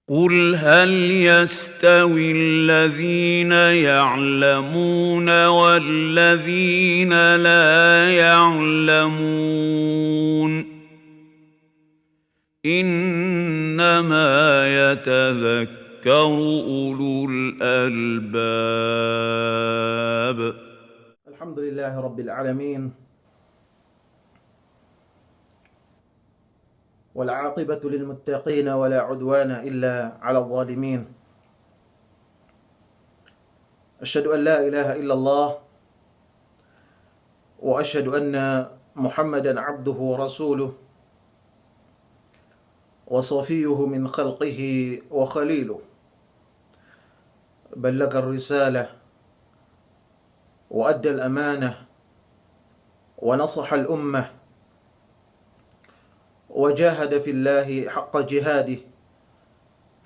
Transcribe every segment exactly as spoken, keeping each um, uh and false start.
قل هل يستوي الذين يعلمون والذين لا يعلمون إنما يتذكر أولو الألباب. الحمد لله رب العالمين. والعاقبة للمتقين ولا عدوان إلا على الظالمين. أشهد أن لا إله إلا الله وأشهد أن محمدا عبده ورسوله وصفيه من خلقه وخليله. بلغ الرسالة وأدى الأمانة ونصح الأمة وجاهد في الله حق جهاده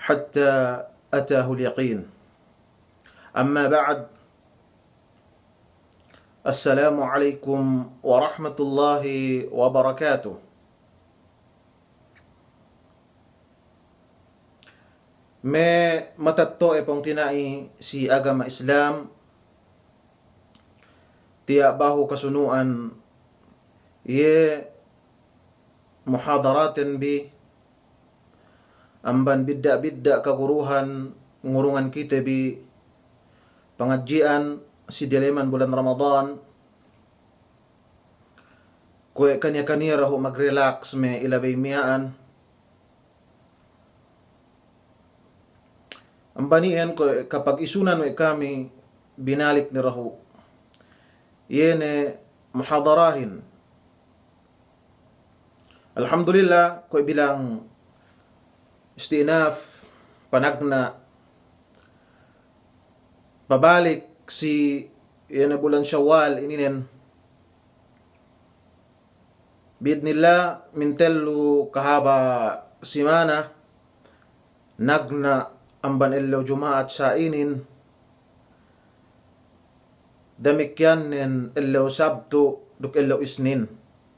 حتى أتاه اليقين. أما بعد، السلام عليكم ورحمة الله وبركاته. Me' matetto'e pungtina'i si agama Islam, tiya' bahu kasunu'an iye muhadaraten bi amban bidda'-bidda' kaguruhan ngurungan kite bi pangadji'an si diyaleman bulan Ramadan, kuwe' kaniya-kaniya dahu' mag-relax me' ilabey miya'an. Amban iyan kuwe' kapagisunan we' kami binalik ne dahu' iye ne muhadarahin. Alhamdulillah, kuwe' bilang istinaf, panagna', pabalik si iye ne bulan Shawwal ininen. Bi'idnillah, min tellu kahaba' simana, nagna' amban ellew Juma'at sa' inin, damikkiyanen ellew Sabtu duk ellew Isnin,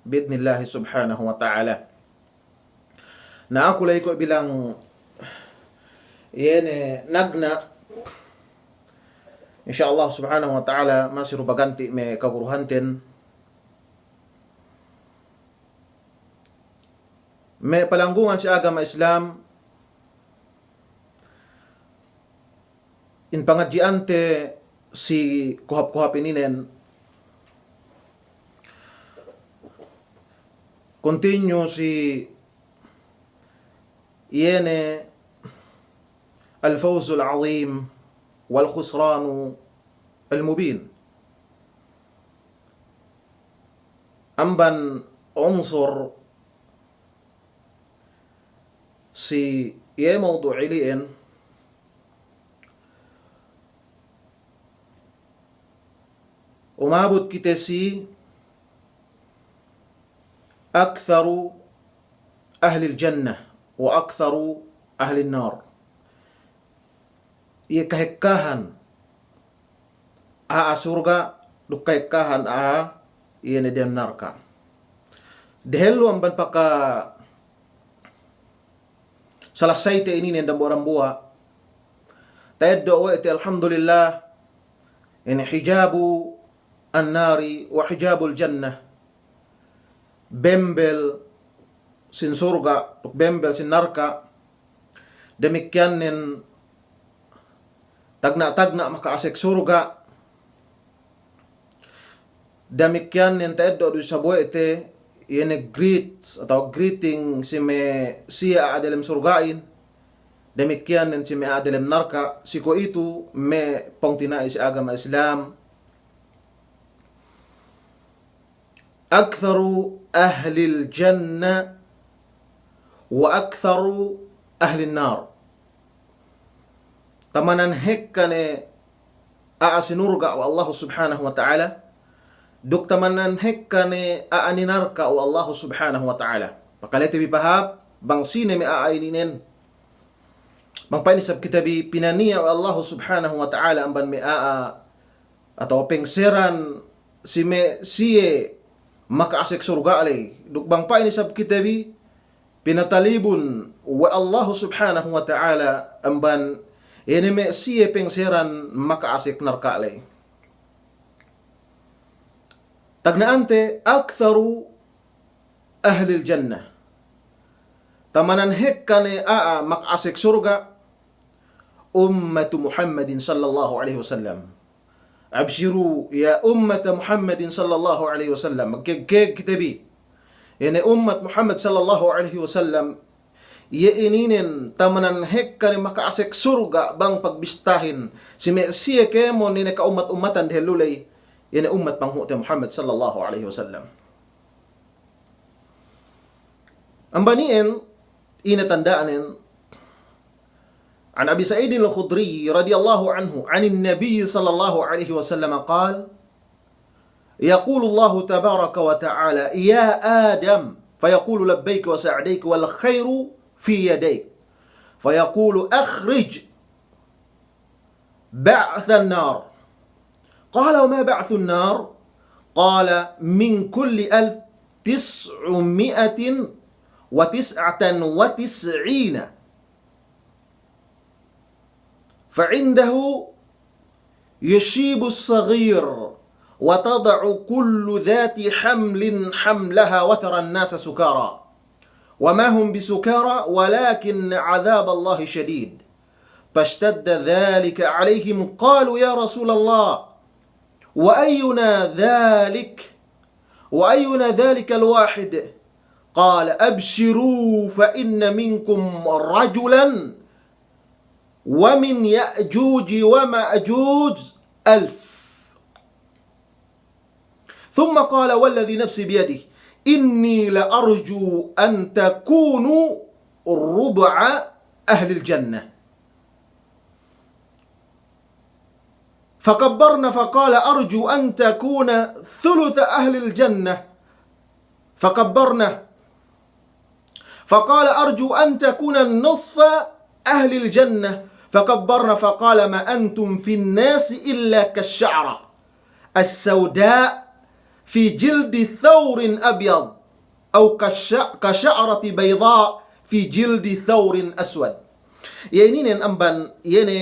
bi'idnillahi subhanahu wa ta'ala. Na aku la'i kuwe' bilang iye ne nagna', insya Allah subhanahu wa ta'ala masi du baganti' me' kaguruhanten. Me' palanggungan si agama Islam, in pangadji'ante si kohap-kohap ininen, continue si iye ne الفوز العظيم والخسران المبين. Amban unsur si iye mawdu' ili'en, umabut kite si أكثر أهل الجنة وأكثر أهل النار. Iye kahekkahan a'a surga' duk kahekkahan a'a iye ne dem narka'. Dehellu amban paka salasayte ininen dambuwa'-dambuwa', ta'eddo' we' te, alhamdulillah, ine, hijabu an-nari wa hijabul jannah, bembel sin surga' duk bembel sin narka', damikkiyanen tagna'-tagna' maka'asek surga', damikkiyanen ta'eddo' du isab we' te iye ne greet atawa greeting si me' siye a'a delem surga'in, damikkiyanen si me' a'a delem narka'. Si kuwe'itu me' pungtina'i si agama Islam, أكثر أهل الجنة وأكثر أهل النار. Tamanan hekka ne a'a sinurga' we' Allahu subhanahu wa ta'ala, duk tamanan hekka ne a'a ninarka' we' Allahu subhanahu wa ta'ala. Pakalete bi pahāp, bang sine me' a'a ininen. Bang pa'in isab kite bi pinaniya' we' Allahu subhanahu wa ta'ala amban me' a'a atawa pengseran si me' siye maka'asek surga' ley. Duk bang pa'in isab kite bi pinatalibun we' Allahu Subhanahu wa Ta'ala amban ine me' siye pengseran maka'asek narka' ley. Tagna'ante, aktharu ahlil jannah. Tamanan hekka ne a'a maka'asek surga', ummatu Muhammadin sallallahu alaihi wasallam. Abshiru ya ummata Muhammadin sallallahu alaihi wasallam. Magkegkeg kite bi. Ine ummat Muhammad sallallahu alaihi wasallam, iye ininen tamanan hekka ne maka'asek surga' bang pagbistahin si me' siye kēmon ine ka'ummat-ummatan dehellu ley, ine ummat panghu'te Muhammad sallallahu alaihi wasallam. Amban iyan, ine tanda'nen, عن أبي سعيد الخدري رضي الله عنه عن النبي صلى الله عليه وسلم قال: يقول الله تبارك وتعالى: يا آدم، فيقول: لبيك وسعديك والخير في يديك، فيقول: أخرج بعث النار. قال: وما بعث النار؟ قال: من كل ألف تسعمائة وتسعة وتسعين. فعنده يشيب الصغير وتضع كل ذات حمل حملها وترى الناس سكارى وما هم بسكارى ولكن عذاب الله شديد. فاشتد ذلك عليهم، قالوا: يا رسول الله، وأينا ذلك؟ وأينا ذلك الواحد؟ قال: أبشروا فإن منكم رجلا ومن يأجوج ومأجوج ألف. ثم قال: والذي نفسي بيده إني لأرجو أن تكونوا ربع أهل الجنة. فكبرنا فقال: أرجو أن تكون ثلث أهل الجنة. فكبرنا فقال: أرجو أن تكون نصف أهل الجنة. فكبرنا فقال: ما أنتم في الناس إلا كالشعرة السوداء في جلد ثور أبيض، أو كالش-، كشعرة بيضاء في جلد ثور أسود. Iye ininen amban, iye ne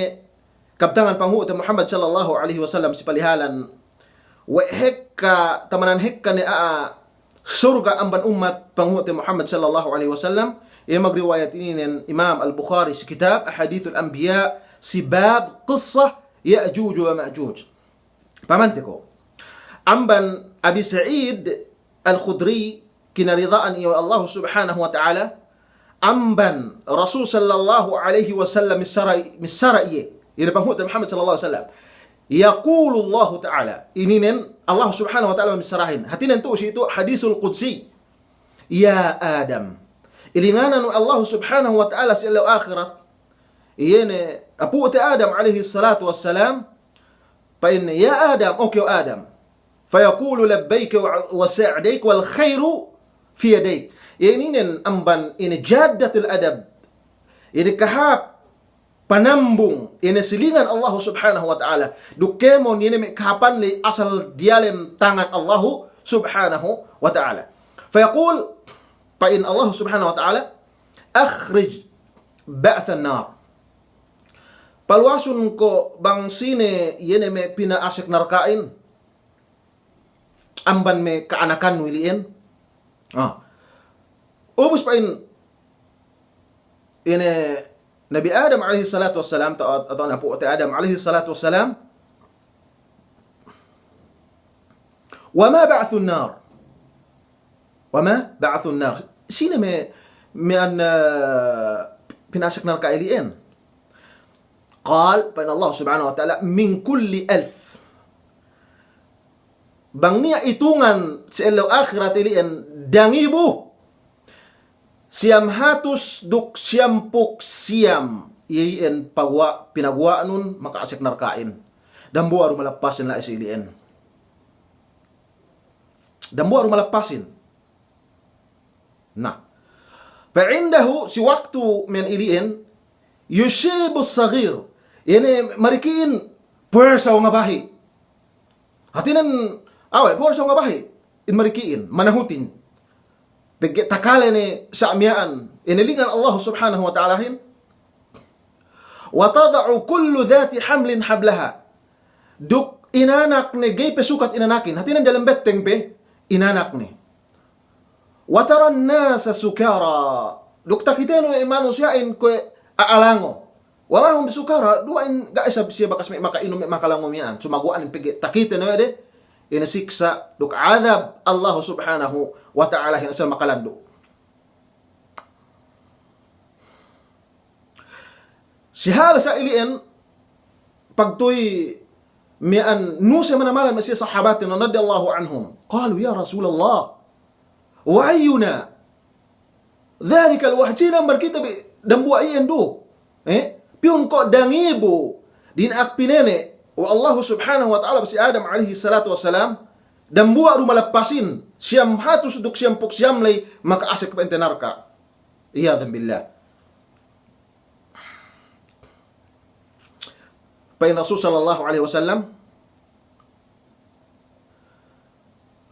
kabtangan panghu'te Muhammad sallallahu alaihi wasallam si palihalan, we' hekka, tamanan hekka ne a'a surga' amban ummat panghu'te Muhammad sallallahu alaihi wasallam, iye magriwayat ininen Imam Al-Bukhari si kitab Ahadithul Anbiya si bab qissah Ya'juj wa Ma'juj. Pamante ko'. Amban Abi Sa'id Al-Khudri, kinarida'an iye we' Allahu Subhanahu wa Ta'ala, amban Rasul sallallahu alaihi wasallam missara, missara iye. Iye panghu'te Muhammad sallallahu alaihi wasallam. Yaqulullahu ta'ala. Ininen Allah Subhanahu wa Ta'ala missarahin. Hātinen tu'u si itu hadisul qudsi. Ya Adam. Ilinganan we' Allah Subhanahu wa Ta'ala si ellew ahirat. Iye ne apu'te Adam alaihi salatu wassalam. Pa'inne, ya Adam, o kew Adam. Fayaqulu labbayka wa, wa sa'dayka wal khayru fi yadayk. Iye ininen amban ine jaddatul adab. Ine kahāp panambung ine silingan Allahu Subhanahu wa Ta'ala. Duk kēmon ine me' kahāpan ley asal diyalem tangan Allahu Subhanahu wa Ta'ala. Fayaqul, pa'in Allahu Subhanahu wa Ta'ala, akhrij ba'than nar. Paluwasun ko' bang sine iye ne me' pina'asek narka'in amban me' ka'anakannu ili'en. Ah. Ubus pa'in ine Nabi Adam alaihi salatu wassalam, atawa, atawa apu'te Adam alaihi salatu wassalam, wa ma ba'thun nar? Wa ma ba'thun nar? Sine me', me' an, eh, pina'asek narka' ili'en? Qal, pa'in Allah Subhanahu wa Ta'ala, min kulli alf. Bang niya' itungan si ellew ahirat ili'en dangibu siyam hatus duk siyampū' siyam iyan paguwa', pinaguwa'nun maka'asek narka'in. Dambuwa' du malappasin la'i si ili'en. Dambuwa' du malappasin. Na. Fa indahu, si waktu men ili'en, yushibus saghir. Ine mariki'in puwersa ngabahi'. Hātinen, awe', puwersa ngabahi'. In mariki'in, manahutin. Pegge' takale ne sa' miya'an, ine lingan Allah Subhanahu wa Ta'alahin. Wa tada'u kullu dhati hamlin hamlaha. Duk inanak ne ga'i pe sukat inanakin. Hātinen dalem betteng pe inanak ne. Wa taran nasa sukara. Duk takitenu we' manusiya'in kuwe' a'alango. Wa ma hum bisukara, duwa'in ga'i isab siye bakas me' maka'inum, me' makalango miya'an. Sumaguwa'anin pegge' takitenu we' de ine siksa' duk adab Allah Subhanahu wa Ta'alahin asal makalandu'. Si hal sa' ili'en, pagtuy miya'an nuse manamalan me' siye sahabatin radiyallahu anhum. Qalu, "Ya Rasulallah, wa ayyuna dhalikal wahsh?" Sine amban kite bi dambuwa' iyan du? Eh? Piyun ko' dangibu dina'ak pinene' we' Allahu Subhanahu wa Ta'ala si Adam alayhis salatu wassalam, dambuwa' du malappasin, siyam hatus duk siyampū' siyam ley maka'asek pa'inte narka'. Iyadhan billah. Pa'in Rasul sallallahu alayhi wasallam,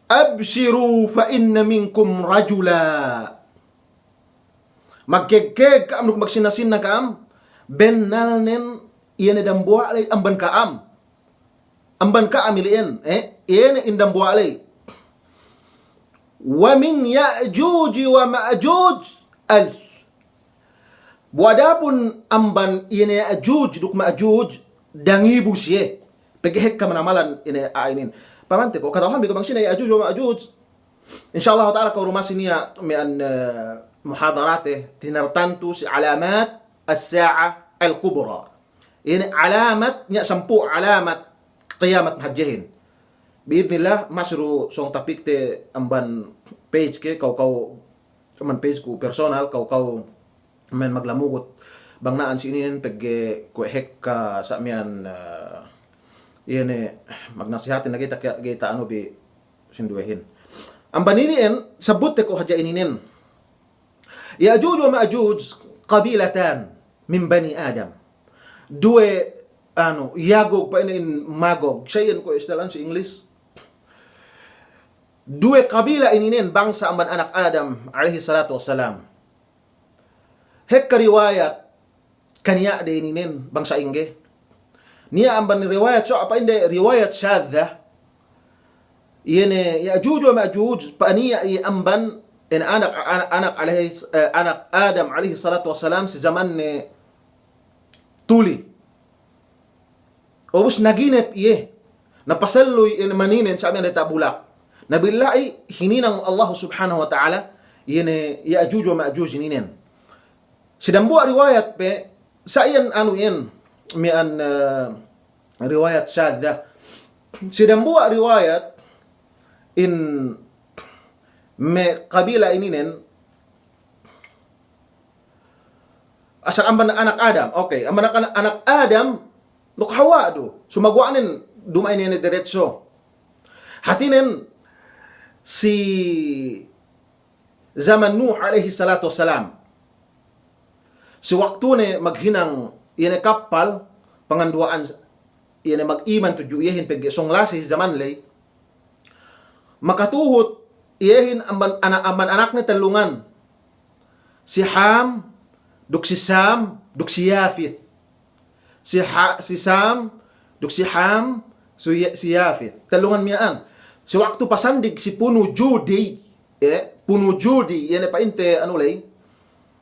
"Abshiru fa inna minkum rajula." Magkēg-kēg ka'am duk magsinna-sinna ka'am, bennalnen iye ne dambuwa' ley amban ka'am. Amban ka'am ili'en, eh, iye ne in dambuwa' ley. Wa min Ya'juj wa Ma'juj alf. Bu adapun amban ine Ya'juj duk Ma'juj, dangibu siye. Pegge' hekka manamalan ine a'a inin. Pamante ko', kata'uhanbi ko' bang sine Ya'juj wa Ma'juj. Insya Allah ta'ala, kaw duma'in niya' miya'an, eh, muhadarate, tinartantu si alamat as-sa'ah al-kubra. Ine alamat, niya' sampū' alamat kiyamat hadjehin. Bi'idnillah, masi du sōng tapikte amban page ke, kaw, kaw, amban page ku personal, kaw, kaw, men maglamugut. Bang na'an si inin pegge' kuwe' hekka sa' miya'an, eh, iye ne magnasihatin lagi' ta, ga'i ta anu bi sinduwehin. Amban inin, sabutte ko' hadja inin. Ya'juj wa Ma'juj qabilatan min bani Adam. Duwe, anu, Yagog pa'inne in Magog. Sa' iyan ko' istilahan si English. Duwe kabila ininen bangsa amban anak Adam alayhis salatu wassalam. Hekka riwayat, kaniya' de ininen bang sa'ingge. Niya' amban riwayat, so' apa inde riwayat shadha. Iye ne Ya'juj wa Ma'juj, paniya' iye amban, ine anak, anak, anak alayhis, eh, anak Adam alayhis salatu wassalam si jamanne tuli. Ubus naginep iye. Napaselluy iye maninen sa' miya'an diyata' bulak. Na billa'i hininang Allah Subhanahu wa Ta'ala, iye ne Ya'juj wa Ma'juj ininen. Si dambuwa' riwayat pe, sa' iyan anu iyan, miya'an, eh, riwayat shadha. Si dambuwa' riwayat in me' kabila ininen, asal amban anak Adam, okay, amban anak, anak Adam, duk Hawa du, sumaguwa'nen duma'in iye ne diretso. Hatinen si zaman Nuh alayhis salatu wassalam. Si waktune maghinang iye ne kappal, panganduwa'an iye ne mag'iman tudju iyehin pegge' sōng lasa si jaman ley. Makatuhut iyehin amban ana-, amban anakne tellungan. Si Ham, duk si Sam, duk si Yafith. Si Ha-, si Sam, duk si Ham, si Ya-, si Yafith. Tellungan miya'an. Si waktu pasandig si punu Judi, eh, punu Judi, iye ne pa'inte anu ley.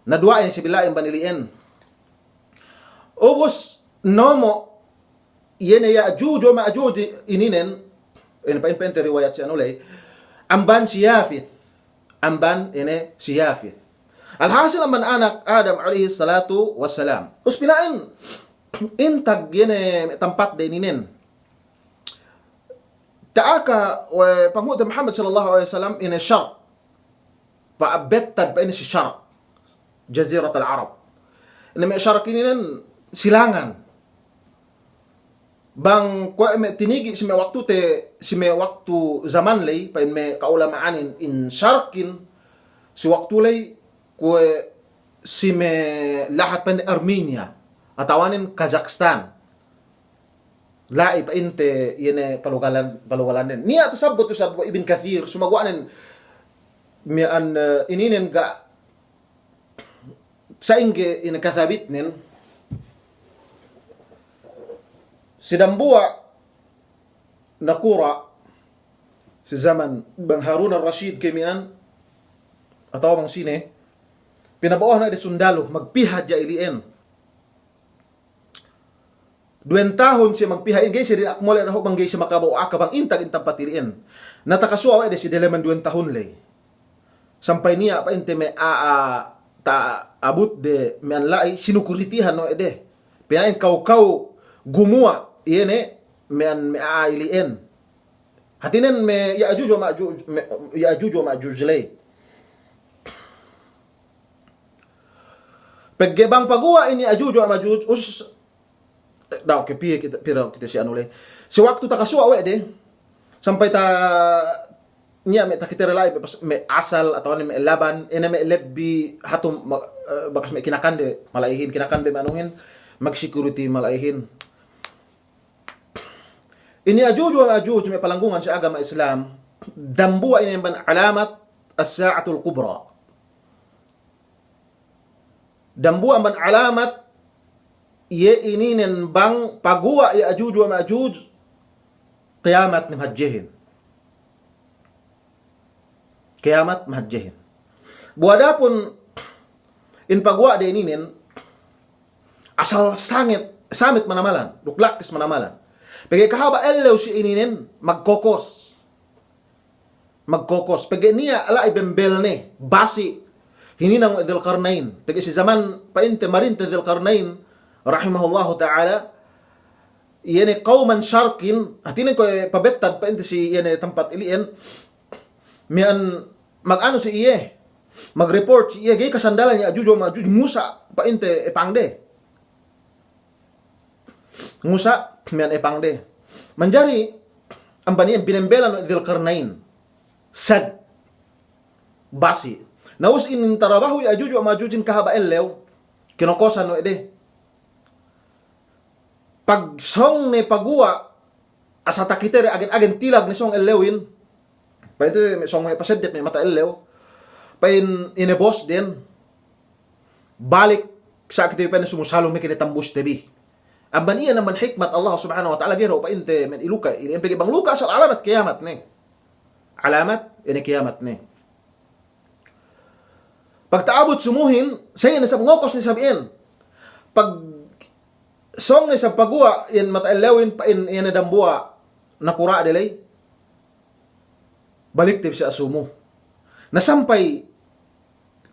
Na duwa'in si bila'in banili'en. Ubus nomo' iye ne Ya'juj wa Ma'juj ininen, ine pa'in, pa'inte riwayat si anu ley, amban si Yafith. Amban ine si Yafith. Alhasil amban anak Adam alayhis salatu wassalam. Ubus pina'in, intag iye ne tampat de ininen. Ta'aka we' Panghu'te Muhammad sallallahu alayhi wasallam ine Sharq. Pa'abbettad pa'inne si Sharq, Jaziratul Arab. Ine me' Sharq ininen silangan. Bang kuwe' me' tinigi' si me' waktute, si me' waktu zaman ley, pa'in me' ka'ulama'anin in Sharqin, si waktu ley kuwe' si me' lahat pa'inne Armenia, atawanen Kazakhstan. La'i pa'inte iye ne palugalan, palugalannen. Niya' tasabbut isab we' Ibn Kathir, sumaguwa'nen miya'an, eh, ininen ga' sa'ingge ine kasabitnen, si dambuwa' nakura', si zaman bang Harun ar-Rashid ke miya'an, atawa bang sine, pinabo'ohan we' de sundalu, magpiha hadja ili'en. Duwen tahun siye magpiha in, ga'i siye dina'ak mole' dahu' bang ga'i siye makabo'o aka bang intag in tampat ili'en. Na takasuwa' we' de si deleman duwen tahun ley. Sampay niya' pa'inte me' a'a ta'abut de miya'an la'i sinukuritihan we' de. Pina'in kaw-kaw gumuwa' iye ne miya'an me' a'a ili'en. Hātinen me' Ya'juj wa Ma'juj, me' Ya'juj wa Ma'juj ley. Pegge' bang paguwa' in Ya'juj wa Ma'juj, us, eh, daw ke piye kite, piye daw kite si anu ley. Si waktu takasuwa' we' de, sampay ta, niya' me' takite de la'i, me' pas, me' asal, atawa ne me' laban, ine me' lebbi hatu ma-, eh, bakas me' kinakande mala'ihin, kinakande me' anuhin, magsikuriti mala'ihin. In Ya'juj wa Ma'juj me' palanggungan si agama Islam, dambuwa' inin amban alamat as-sa'atul kubra. Dambuwa' amban alamat iye ininen bang paguwa' Ya'juj wa Ma'juj, kiyamat ne mahadjehin. Kiyamat mahadjehin. Bu adapun in paguwa' de ininen, asal sanget, samet manamalan, duk lakkes manamalan. Pegge' kahaba' ellew si ininen, magkokos. Magkokos. Pegge' niya' la'i bembelne, basi'. Hininang we' Dzulkarnain. Pegge' si zaman pa'inte marinte Dzulkarnain, rahimahullahu ta'ala, iye ne qawman sharqin, hātinen kuwe' pabettad pa'inte si iye ne tampat ili'en, miya'an maganu si iye, magreport si iye, ga'i kasandalan Ya'juj wa Ma'juj, ngusa' pa'inte epangde. Ngusa' miya'an epangde. Manjari amban iyan binembelan we' Dzulkarnain. Sad. Basi'. Na us inin tarabahu Ya'juj wa Ma'jujin kahaba' ellew, kinokosan we' de. Pagsōng ne paguwa', asal takite de agen-agen tilag ne sōng ellewin. Pa'inte me' sōng me' paseddep me' mata ellew. Pa'in ine bosden, balik sa' kite bi pa'in sumu salu me' kite tambuste bi. Amban iyan amban hikmat Allah Subhanahu wa Ta'ala ga'i du pa'inte me' iluka' ili'en, pegge' bang luka' asal alamat kiyamat ne. Alamat ine kiyamat ne. Pagta'abut sumuhin, sa' iyan isab ngokos ne isab iyan. Pagsōng ne isab paguwa' iyan mata ellewin, pa'in iyan ne dambuwa' nakura' de ley. Balikte bi sa' sumu. Na sampay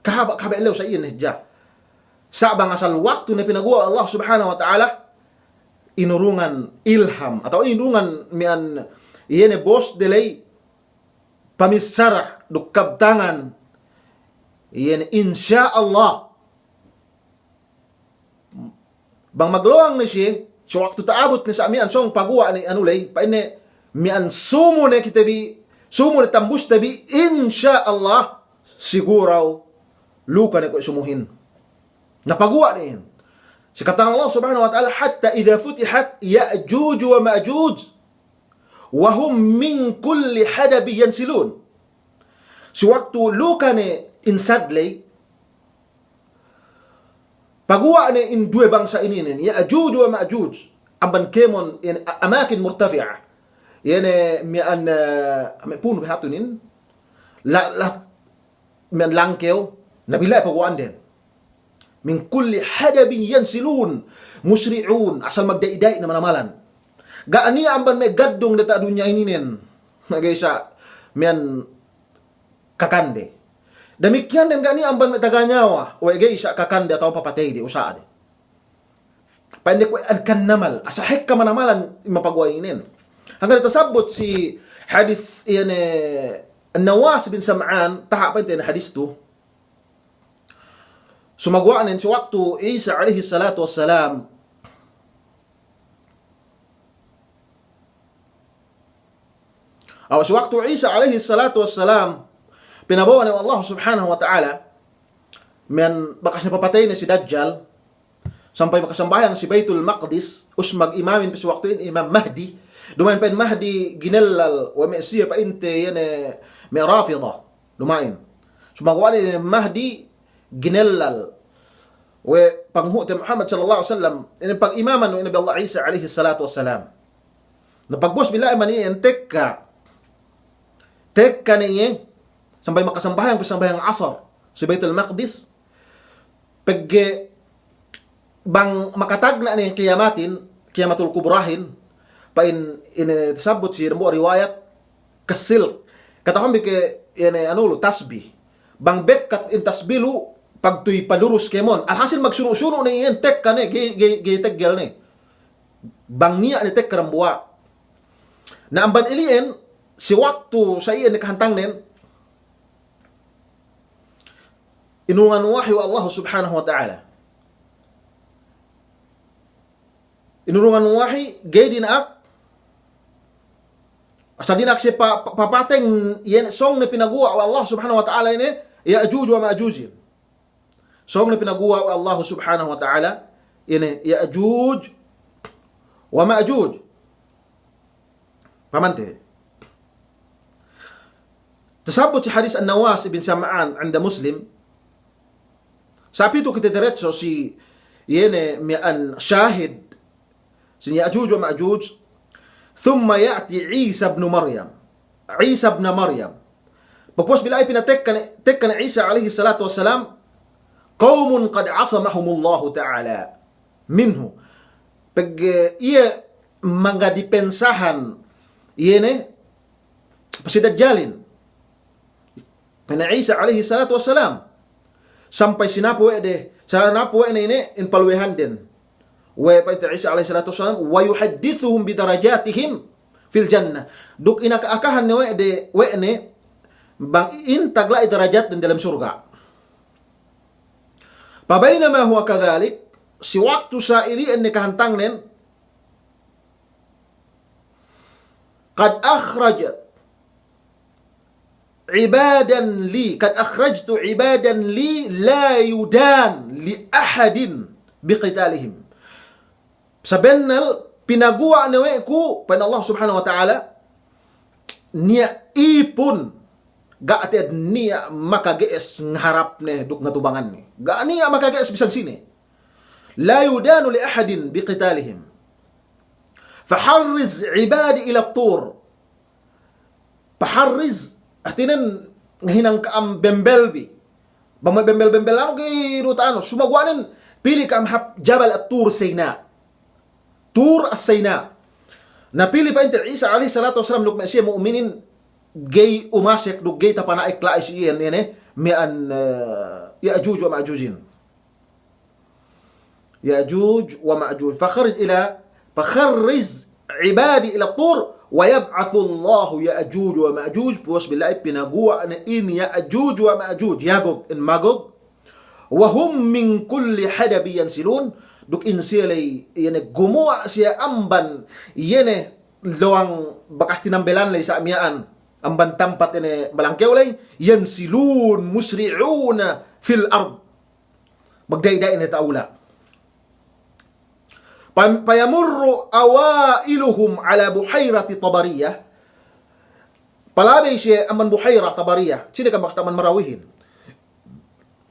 kahaba', kahaba' ellew sa' iyan ne hadja. Sa' bang asal waktu ne pinaguwa' Allah Subhanahu wa Ta'ala, inurungan ilham, atawa inurungan miya'an iye ne bosde ley, pamissara duk kabtangan, iye ne, insya Allah. Bang maglowang ne siye, si waktu ta'abut ne sa' miya'an sōng paguwa' ne anu ley, pa'inne, miya'an sumu ne kite bi, sumu ne tambuste bi, insya Allah, siguraw luka' ne kuwe' sumuhin. Na paguwa' ne iyan. Si kabtangan Allah Subhanahu wa Ta'ala, "Hatta idha futihat Ya'juj wa Ma'juj." "Wa hum min kulli hadabin yansilun." Si waktu luka' ne in sad ley, paguwa' ne in duwe bangsa ininen, Ya'juj wa Ma'juj, amban kēmon in a-, amakin murtafi'a. Iye ne miya'an, eh, me' punu be hatu inin, la-, la-, miya'an langkew, na bi la'i paguwa'anden. "Min kulli hadabin yansilun, musri'un," asal magda'i-da'i ne manamalan. Ga' niya' amban me' gaddung diyata' dunya ininen, ga'i sa' miya'an kakande. Damikkiyan den ga' niya' amban me' taga niyawa, we' ga'i sa' kakande atawa papateyde, usa'de. Pa'inde kuwe' an kannamal, asal hekka manamalan in mapaguwa' inin. Hangkan tasabbut si hadis iye ne Nawas bin Sam'an, taha' pa'inte ne hadis tu. Sumaguwa' nen si waktu Isa alayhis salatu wassalam. Awa' si waktu Isa alayhis salatu wassalam, pinabo'o ne we' Allah Subhanahu wa Ta'ala, miya'an bakas ne papateyne si Dajjal, sampay makasambahayang si Baytul Maqdis, us magimamin pe si waktu in Imam Mahdi, duma'in pa'in Mahdi ginellal we' me' siye pa'inte iye ne me' Rafida, duma'in. Sumaguwa' ne Mahdi ginellal we' panghu'te Muhammad sallallahu alaihi wasallam, ine pag'imaman we' Nabi Allah Isa alaihi salatu wassalam. Na pagpuwas bi la'i man iyan tekka, tekka ne iye, sampay makasambahayang, sambahayang asar si Baitul Maqdis, pegge' bang makatagna' ne kiyamatin, kiyamatul kubrahin, pa'in ine tasabbut si dambuwa' riwayat, kasil. Kata'uhanbi ke, iye ne anu lu, tasbih. Bang bekkat in tasbih lu, pagtuy palurus kēmon. Alhasil magsunu'-sunu' ne iyan tekka ne, ga'i, ga'i, ga'i teggel ne. Bang niya' ne tekka dambuwa'. Na amban ili'en, si waktu sa iyan ne kahantangnen, inurungan wahyu Allah Subhanahu wa Ta'ala. Inurungan wahyu, ga'i dina'ak, asal dina'ak siye pa-, pa-, papateng, iye ne sōng ne pinaguwa' we' Allah Subhanahu wa Ta'ala ine, Ya'juj wa Ma'jujin. Sōng ne pinaguwa' we' Allah Subhanahu wa Ta'ala ine, Ya'juj wa Ma'juj. Pamante. Tasabbut si hadis An-Nawas ibn Sam'an 'inda Muslim. Sa' pitu kite deretso si iye ne miya'an shahid si Ya'juj wa Ma'juj. Thumma ya'ti Isa ibn Maryam. Isa ibn Maryam. Pagpuwas bi la'i pinatekka ne, tekka ne Isa alaihi salatu wassalam, qawmun qad 'asamahumullahu ta'ala minhu. Pegge' iye mangadipensahan iye ne pasi Dajjalin. Ine Isa alaihi salatu wassalam. Sampay sinapu we' de, sinapu we' ne ine in paluwehanden. We' pa'inte Isa alaihi salatu wassalam, "Wa yuhaddithuhum bi darajatihim fil jannah." Duk inaka-akahan ne we' de, we' ne, bang intag la'i darajatden dalem surga'. Fa baynama huwa kadhalik, si waktu sa ili'en ne kahantangnen, qad akhrajat ibadan li, qad akhrajtu ibadan li la yudanu li ahadin biqitalihim. Sabennal pinaguwa' ne we' ku, pa'in Allah Subhanahu wa Ta'ala, niya' ipun, ga' te'ed niya' makage'es ngaharapne duk ngatubanganne. Ga' niya' makage'es bisan sine. La yudanu li ahadin biqitalihim. Faharriz ibadi ila tur. Paharriz, hātinen ngahinang ka'am bembelbi. Bang me' bembel-bembel anu ga'i du ta'anu. Sumaguwa'nen pili ka'am hap Jabal At-Tur Sina. Tur As-Sina. Na pili pa'inte Isa alaihi salatu wassalam duk me' siye mu'minin ga'i umasek duk ga'i tapana'ik la'i si iyan ine, miya'an, eh, Ya'juj wa Ma'jujin. Ya'juj wa Ma'juj. Fakharrij ila, fakharriz ibadi ila tur, wa yab'athullahu Ya'juj wa Ma'juj. Puwas bi la'i pinaguwa' ne in Ya'juj wa Ma'juj. Yagog and Magog. Wa hum min kulli hadabin yansilun. Duk in siye ley, iye ne gumuwa' siye amban, iye ne lowang bakas tinambelan ley sa' miya'an. Amban tampat iye ne balangkew ley. Yansilun musri'una fil ard. Magda'i-da'i ne ta'ula. Fa-, fayamurru awailuhum ala buhayrati Tabariyah. Palabey siye amban buhayra Tabariyah. Sine kan bakas taman Marawihin.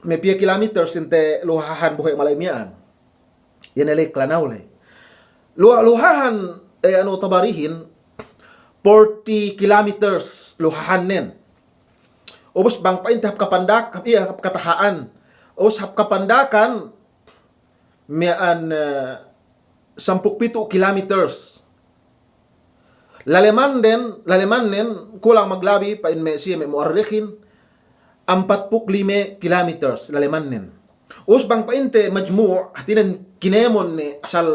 Me' piye kilometers inte luhahan buhay malay miya'an. Iye ne ley kalanaw ley. Luha-, luhahan, eh, anu, Tabarihin, forty kilometers luhahannen. Ubus bang pa'inte hap kapandak-, iye, hap kataha'an. Ubus hap kapandakan, miya'an, eh, sampū' pitu' kilometers. Lalemannen, lalemannen, kulang maglabi, pa'in me' siye me' mu'arrikhin, ampatpū' lime kilometers lalemannen. Ubus bang pa'inte majmu', hātinen kinemon ne asal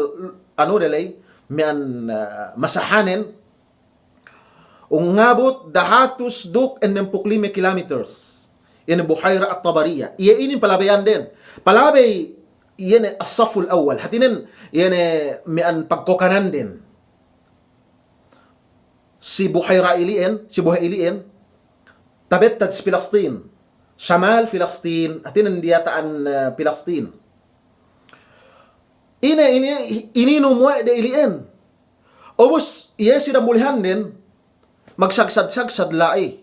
anu de ley, miya'an, eh, masahanen, Ngabut dahatus duk ennempū' lime kilometers. Iye ne Buhaira At-Tabariya. Iye inin palabeyanden. Palabey iye ne as-safful awwal. Hātinen iye ne miya'an pagkokananden. Si Buhaira ili'en, si Buhaira ili'en, tabettad si Pilistin. Shamal Pilistin, hātinen diyata'an, eh, Pilistin. Ine, ine, ininum we' de ili'en. Ubus, iye si damulihanden, magsagsad-sagsad la'i.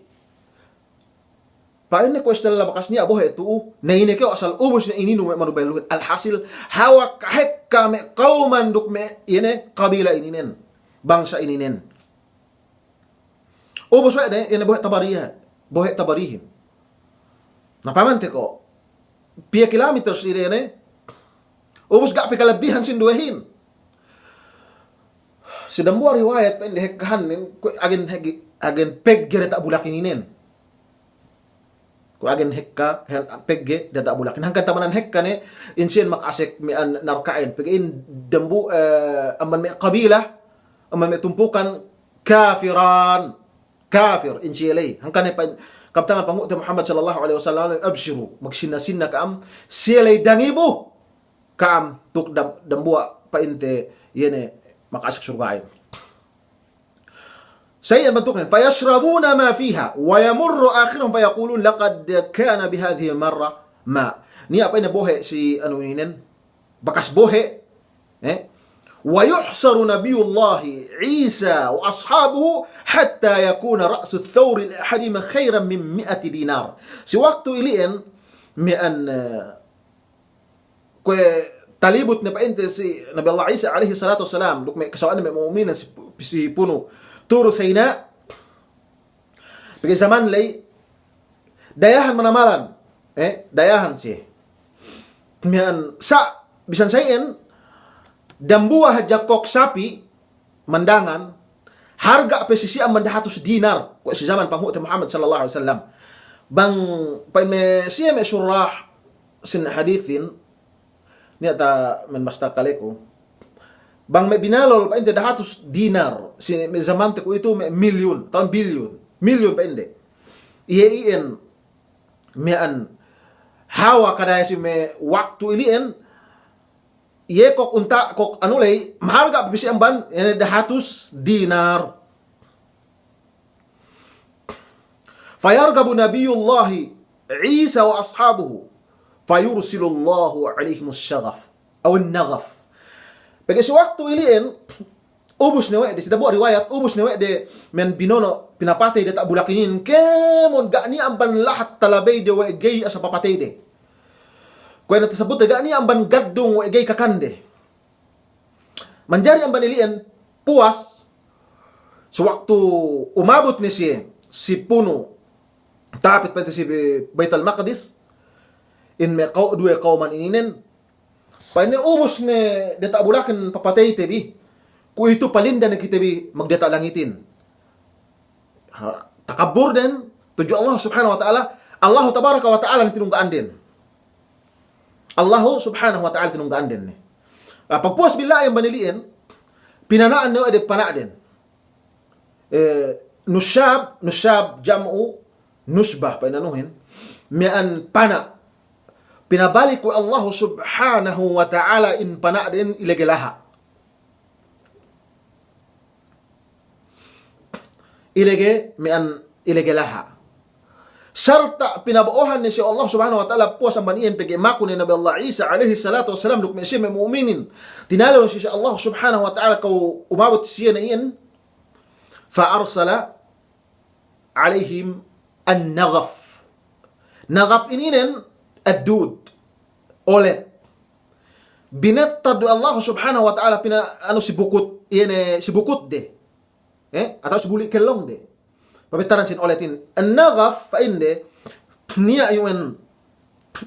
Pa'inne kuwe' istella bakas niya' bohe' tu'u, na ine kew asal ubus ne ininum me' manu baluhin. Alhasil, hawal kahekka me' kawman duk me' iye ne kabila ininen, bangsa ininen. Ubus we' de, iye ne bohe' Tabariya, bohe' Tabarihin. Na pamante ko', piye kilometers iye ne, ubus ga' pe kalabbihan sinduwehin. Si dambuwa' riwayat pa'inde hekkahanin, kuwe' agen hegi-, agen pegge' diyata' bulakin inen. Kuwe' agen hekka, hen-, pegge' diyata' bulakin. Hangkan tamanan hekka ne, in siyen maka'asek me' an narka'in. Pegge' in dambu-, eh, amban me' kabila, amban me' tumpukan, kafiran. Kafir, in siye ley. Hangkan ne pa'in, kabtangan Panghu'te Muhammad sallallahu alaihi wasallam, "Abshiru, magsinna-sinna ka'am, siye ley dangibu ka'am duk dam-, dambuwa' pa'inte iye ne maka'asek surga'in." Sa iyan bantuknen, "Fayashrabuna ma fiha, wa yamurru akhiruhum fayaqulun, 'Laqad kana bihadhihi marra ma.'" Niya' pa'inne bohe' si anu inen, bakas bohe', eh? "Wa yuhsharu nabiyullahi Isa wa ashabuhu hatta yakuna ra'su thawri li ahadihim khayran min mi'ati dinar." Si waktu ili'en, me' an, eh, kuwe' talibut ne pa'inte si Nabi Allah Isa alaihi salatu wassalam, duk me' kasawa'an me' mu'minin si pu-, si punu' Turu Sina, pegge' zaman ley, dayahan manamalan, eh, dayahan siye. Miya'an sa', bisan sa iyan, dambuwa' hadja kok sapi', mandangan, harga' pe si siye amban dahatus dinar, kuwe' si zaman Panghu'te Muhammad sallallahu alaihi wasallam. Bang pa'in me' siye me' surah sin hadithin, niya' ta men mastakaleku. Bang me' binalol pa'inde dahatus dinar, si me' zamante kuwe'itu me' milyun, tahun bilyun, milyun pa'inde. Iye iyan miya'an hawal kadaya si me' waktu ili'en, iye kok unta', kok anu ley, maharga' pe si amban, iye ne dahatus dinar. Fayarghabu nabiyullahi Isa wa ashabuhu, fayursilullahu alaihimus shaghaf, aw an-naghaf. Pegge' si waktu ili'en, ubus ne we' de, si dambuwa' riwayat, ubus ne we' de men binono' pinapatey diyata' bulak inin, kēmon ga' niya' amban lahat talabeyde we' ga'i asal papateyde. Kuwe' ne tasabbut ga' niya' amban gaddung we' ga'i kakande. Manjari amban ili'en puwas, si waktu umabut ne siye, si punu' tapit pa'inte si Baitul Maqdis, in me' kaw-, duwe kawman ininen, pa'inne ubus ne diyata' bulakin papateyte bi, kuwe'itu palinda ne kite bi magdiyata' langitin. Ha, takabburden tudju Allah Subhanahu wa Ta'ala, Allahu Tabaraka wa Ta'ala ne tinungga'anden. Allahu Subhanahu wa Ta'ala tinungga'anden ne. Ah, pagpuwas billa'i amban ili'en, pinana'an ne we' de pana'den. Eh, nushab, nushab jam'u nushbah, pa'in anuhin, miya'an pana'. Pinabalik we' Allahu Subhanahu wa Ta'ala in pana'den ilege laha'. Ilege, miya'an ilege laha'. Sarta' pinabo'ohan ne si Allah Subhanahu wa Ta'ala puwas amban iyan pegge' maku ne Nabi Allah Isa alaihi salatu wassalam duk me' siye me' mu'minin. Tinalew si Allah Subhanahu wa Ta'ala kuwe' umabut siye ne iyan. Fa arsala alaihim an-naghaf. Naghaf ininen ad-dud. Olet. Binettad we' Allah Subhanahu wa Ta'ala pina-, anu si bukut, iye ne si bukutde. Eh, atawa si buli' kellongde. Pabettaran sin oletin. An-naghaf pa'inde, niya' iyu'en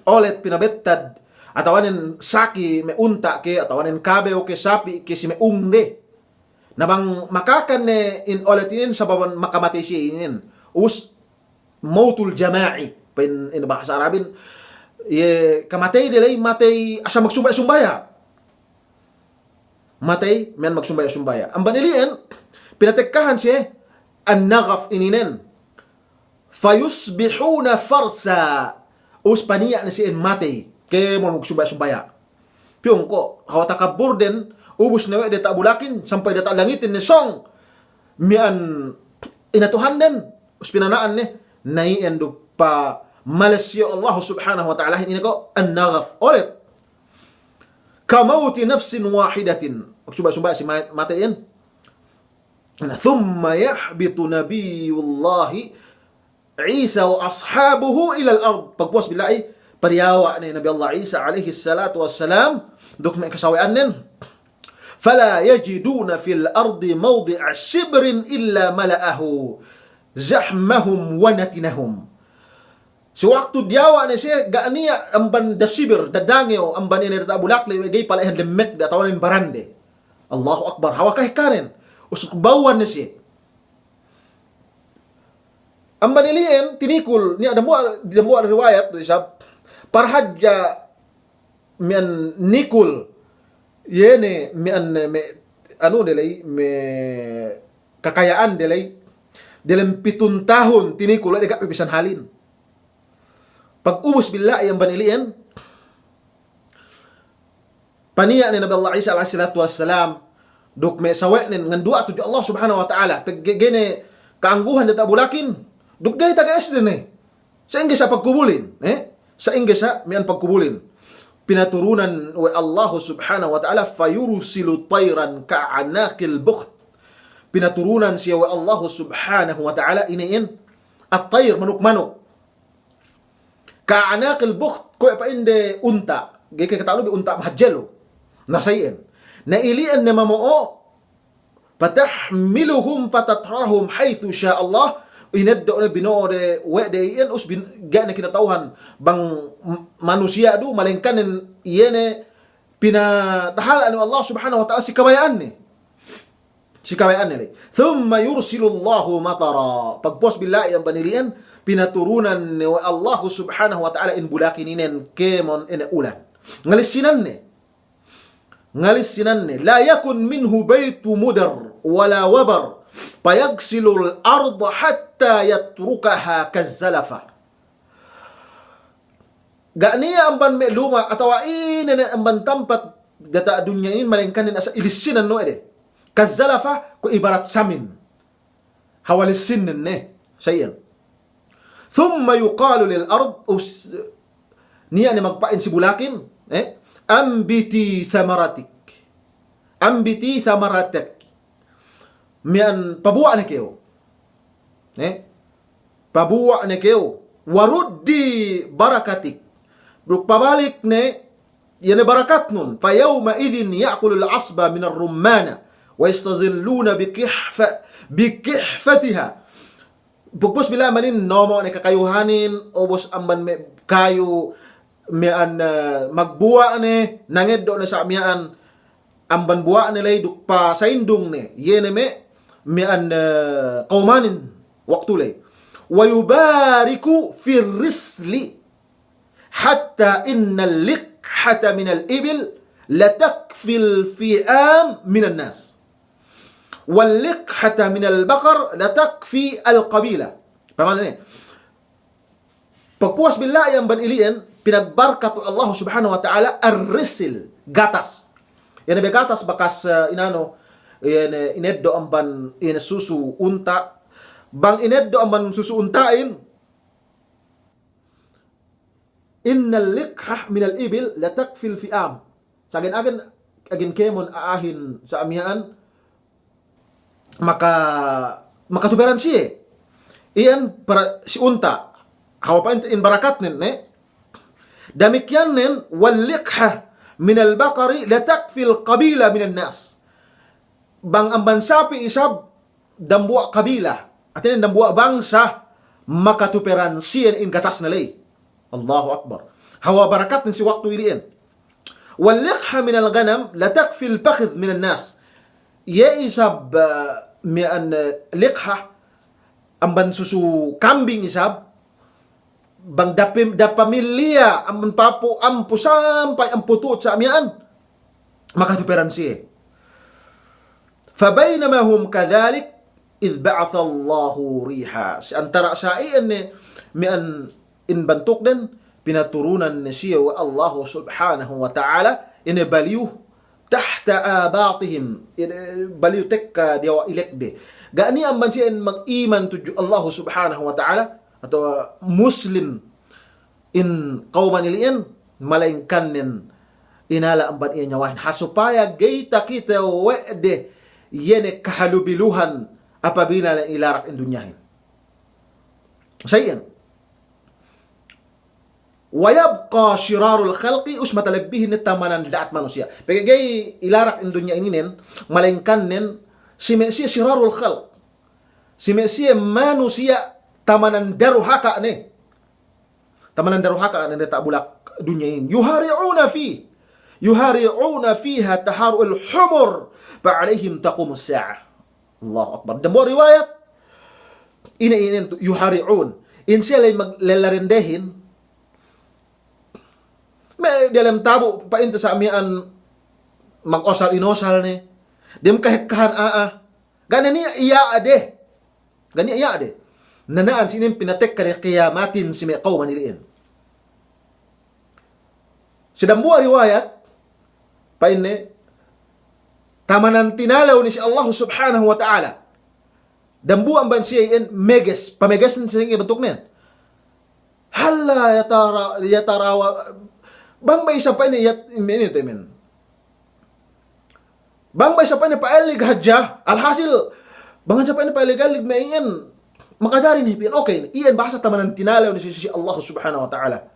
olet pinabettad, atawanen saki me' unta' ke, atawanen kabew ke, sapi' ke, si me' ungde. Na bang makakan ne in olet inin sababan makamatey siye inin. Us mautul jama'i, pa'in in bahasa Arabin, iye kamateyde ley matey asal magsumbaya'-sumbaya'. Matey miya'an magsumbaya'-sumbaya'. Amban ili'en, pinatekkahan siye an-naghaf ininen. Fayusbihuna farsa. Us paniya' ne siye matey. Kēmon magsumbaya'-sumbaya'. Piyung ko', hawal takabburden, ubus ne we' diyata' bulakin, sampay diyata' langitin ne sōng. Miya'an ina Tuhanden, us pinana'an ne, na iyan du pamales siye Allah Subhanahu wa Ta'alahin ine ko', an-naghaf, olet. Kamauti nafsin wahidatin. Magsumbaya'-sumbaya' si ma-, matey iyan. Na, thumma yahbitu nabiyullahi عيسى وأصحابه إلى الأرض. Pagpuwas billa'i, padiyawa' ne Nabi Allah Isa alayhis salatu wassalam, duk me' kasawe'annen. فلا يجدون في الأرض موضع شبر إلا ملأه زحمهم ونتنهم. Si waktu diyawa' ne siye, ga' niya' amban da sibir, da dangew, amban ine diyata' bulak ley we' ga'i pala'ihan lemmekde atawa nen barande. Allahu Akbar, hawal kahekanen. Usuk bawwan ne siye. Amban ili'en, tinikul, niya' dambuwa', dambuwa' riwayat du isab, parhadja miya'an nikul, iye ne miya'an me', anu de ley, me' kakaya'an de ley, delem pitun tahun tinikul, we' de ga' pe bisan halin. Pagubus billa'i amban ili'en, paniya' ne Nabi Allah Isa alayhis salatu wassalam, duk me' sawe'nen ngandu'a tudju Allah Subhanahu wa Ta'ala, pegge' ga'i ne ka'angguhan diyata' bulakin, duk ga'i taga S D ne. Sa'ingge sa' pagkubulin, eh? Sa'ingge sa' miya'an pagkubulin. Pinaturunan we' Allahu Subhanahu wa Ta'ala, فيرسل طيرا كأعناق البخت. Pinaturunan siye we' Allahu Subhanahu wa Ta'ala ine in, at-tayr, manuk-manuk. كأعناق البخت, kuwe' pa'inde unta'. Ga'i ke katalubi unta' mahadjelu. Na sa iyan. Na ili'en ne mamo'o, فتحملهم فتطرحهم حيث شاء الله. Ineddo' ne bino'o de we' de iyan, us bin-, ga' ne kinata'uhan bang m-, manusiya' du, malengkanen iye ne pinatahala' ne we' Allah Subhanahu wa Ta'ala si kabaya'anne. Si kabaya'anne ley. ثم يرسل الله مطرا. Pagpuwas billa'i amban ili'en, pinaturunan ne we' Allahu Subhanahu wa Ta'ala in bulakin inen kēmon ine ulan. Ngalissinanne. Ngalissinanne. لا يكن منه بيت مدر ولا وبر فيغسل الأرض حتى يتركها كالزلفة. Ga' niya' amban me' luma' atawa ine ne amban tampat diyata' dunya inin malengkanen asal ilissinan nu ede. كالزلفة, kuwe' ibarat samin. Hawal issinen ne, sa iyan. ثم يقال للأرض, us-, niya' ne magpa'in si bulakin, eh, أنبتي ثمرتك. أنبتي ثمرتك. Miya'an pabuwa' ne kew. Eh? Pabuwa' ne kew. وردي بركتك. Duk pabalik ne, iye ne barakatnun. فيومئذ يأكل العصبة من الرمانة ويستظلون بكحف-، بكحفتها. Pagpuwas billa'i amban inin, nomo' ne kakayuhanin, ubus amban me' kayu miya'an, eh, magbuwa' ne, nangeddo' ne sa' miya'an amban buwa'ne ley duk pasa'indung ne, iye ne me' miya'an, eh, kawmanin waktu ley. ويبارك في الرسل حتى إن اللقحة من الإبل لتكفي الفئام من الناس واللقحة من البقر لتكفي القبيلة. Pamane ne? Pagpuwas billa'i amban ili'en, pinagbarkat we' Allahu Subhanahu wa Ta'ala ar-risil, gatas. Iye ne be gatas bakas, eh, inanu, iye ne ineddo' amban, iye ne susu unta'. Bang ineddo' amban susu unta'in, إن اللقحة من الإبل لتكفي الفئام. Sa' agen, agen, agen kēmon a'ahin sa' miya'an, maka, makatuperan siye. Iyan para si unta'. Hawal pa'inte in barakatnen, ne? Damikkiyan nen, واللقحة من البقر لتكفي القبيلة من الناس. Bang amban sapi' isab, dambuwa' kabila, hātinen dambuwa' bangsa, makatuperan siye in gatasne ley. Allahu Akbar. Hawal barakatnen si waktu ili'en. واللقحة من الغنم لتكفي الفخذ من الناس. Iye isab, eh, miya'an, eh, liqha, amban susu kambing isab, bang dapim-, dapamilliya, amban papu' ampu sampay ampu tu'ut sa' miya'an, makatuperan siye. فبينما هم كذلك إذ بعث الله ريحا. Si antara' sa' iyan ne miya'an in bantukden, pinaturunan ne siye we' Allahu Subhanahu wa Ta'ala, ine baliyu تحت آباطهم, ine baliyu tekka diyawa' ilekde. Ga' niya' amban siye in mag-iman tudju Allahu Subhanahu wa Ta'ala, atawa Muslim, in kawman ili'en, malengkannen inala' amban iye niyawahin. Ha supaya ga'i takite we' de iye ne kahalubiluhan apabila ne ilarak in dunyahin. Sa iyan. Wa yabqa shirarul khalqi, ubus matalebbihin ne tamanan da'at manusiya'. Pegge' ga'i ilarak in dunya ininen, malengkan nen, si me' siye shirarul khalq. Si me' siye manusiya' tamanan daruhaka ne. Tamanan daruhaka ne diyata' bulak dunya inin. Yuhari'una fi. Yuhari'una fiha taharu'il humur. Fa alayhim taqumus sa'ah. Allahu Akbar. Dambuwa' riwayat, ine, ine tu, yuhari'un. In siye ley mag-, lella rendehin. Me' diyalem tabu', pa'inte sa' miya'an mag-osal-inosal ne. Dem kahekkahan a'a. Ga' ne niya' iya'de. Ga' niya' iya'de. Na na'an si inin pinatekka de kiyamatin si me' kawman ili'in. Si dambuwa' riwayat, pa'inne, tamanan tinalew ne si Allahu Subhanahu wa Ta'ala. Dambuwa' amban siye iyan meges, pamegesin sa'ingge bantuknen. Halla yatara-, yatarawa, bang ba'isa pa'inne yat-, inin te men. Bang ba'isa pa'inne pa'ellig hadja, alhasil, bang hadja pa'inne pa'ellig-ellig me' iyan, makajari ne piyan, okey, iyan bahasa tamanan tinalew ne si, si Allah Subhanahu wa Ta'ala.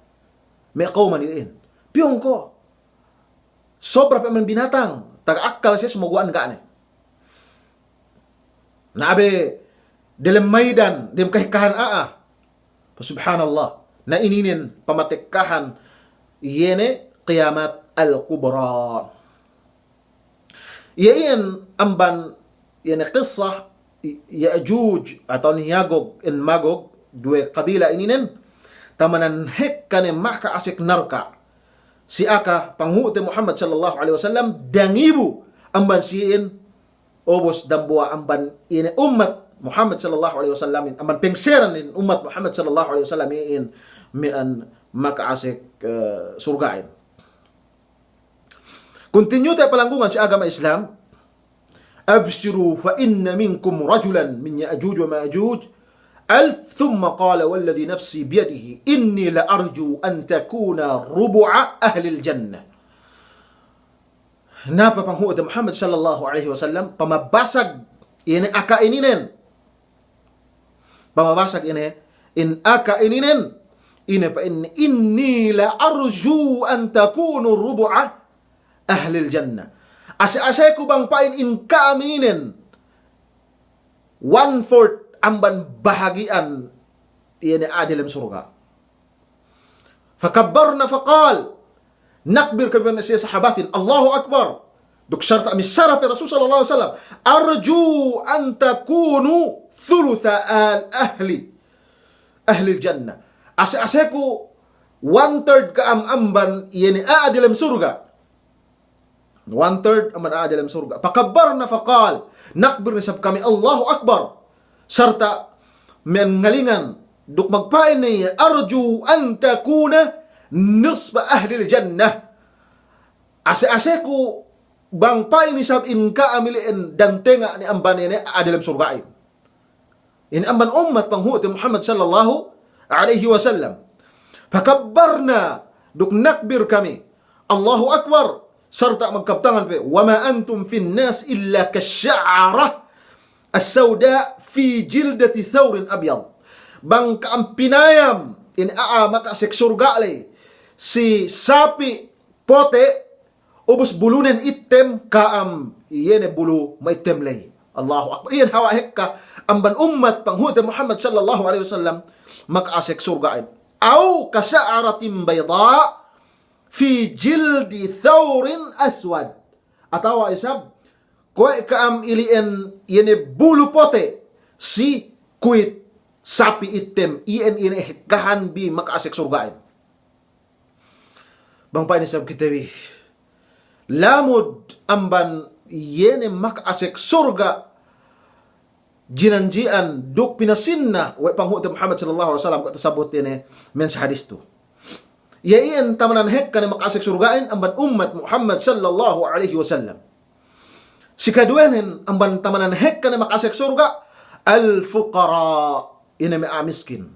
Me' kawman iyan. Piyong ko'. Sobra pe amban binatang, taga akkal siye sumaguwa'an ga' ne. Na abe delem maidan, dem kahekkahan a'a. Subhanallah. Na ininen pamatekkahan iye ne kiyamat al-kubra. Iye iyan amban iye ne kissa Ya'juj atawa Yagog and Magog, duwe kabila ininen, tamanan hekka ne maka'asek narka'. Si aka panghu'te Muhammad sallallahu alaihi wasallam, dangibu amban siye iyan, ubus dambuwa' amban ine ummat Muhammad sallallahu alaihi wasallamin, amban pengseran in ummat Muhammad sallallahu alaihi wasallam iyan, miya'an maka'asek, eh, surga'in. Continue te palanggungan si agama Islam. أبشروا فإن منكم رجلا من يأجوج ومأجوج ألف ثم قال والذي نفسي بيده إني لأرجو أن تكون ربع أهل الجنة. Napa panghu'te Muhammad sallallahu alaihi wasallam, pamabasag ine aka ininen. Pamabasag ine, in aka ininen, ine pa'inne, إني لأرجو أن تكونوا ربع أهل الجنة. Ase-aseku bang pa'in in ka'am ininen, one fourth amban bahagi'an iye ne a'a delem surga'. فكبرن فقال, nakbir kami, pa'in siye sahabatin, Allahu Akbar. Duk sarta' missara pe Rasul sallallahu alaihi wasallam, أرجو أن تكونوا ثلث أهل، أهل الجنة. Ase-aseku one third ka'am amban iye ne a'a delem surga'. One third amban a'a delem surga'. فكبرن فقال, nakbir ne isab kami, Allahu Akbar. Sarta' miya'an ngalingan, duk magpa'in ne, أرجو أن تكون نصف أهل الجنة. Ase-aseku bang pa'in isab in ka'am ili'in dantenga' ne amban ine a'a delem surga'in. Ine amban ummat panghu'te Muhammad sallallahu alaihi wasallam. فكبرن, duk nakbir kami. Allahu Akbar. Sarta' magkabtangan pe, وما أنتم في الناس إلا كالشعرة السوداء في جلدة ثور أبيض. Bang ka'am pinayam in a'a maka'asek surga' ley, si sapi' pote', ubus bulunen ittem, ka'am iye ne bulu ma'ittem ley. Allahu Akbar. Iyan hawal hekka amban ummat panghu'te Muhammad sallallahu alaihi wasallam maka'asek surga'in. أو كشعرة بيضاء في جلد ثور أسود. Atawa isab, kuwe' ka'am ili'in iye ne bulu pote' si kuwit sapi' ittem, iyan iye ne hekkahan bi maka'asek surga'in. Bang pa'in isab kite bi lamud amban iye ne maka'asek surga' jinanji'an duk pinasinna we' panghu'te Muhammad sallallahu alaihi wasallam, kuwe' tasabut iye ne miya'an si hadis tu. Iye iyan tamanan hekka ne maka'asek surga'in amban ummat Muhammad sallallahu alaihi wasallam. Si kaduwenen amban tamanan hekka ne maka'asek surga', الفقراء, ine me' a'a miskin.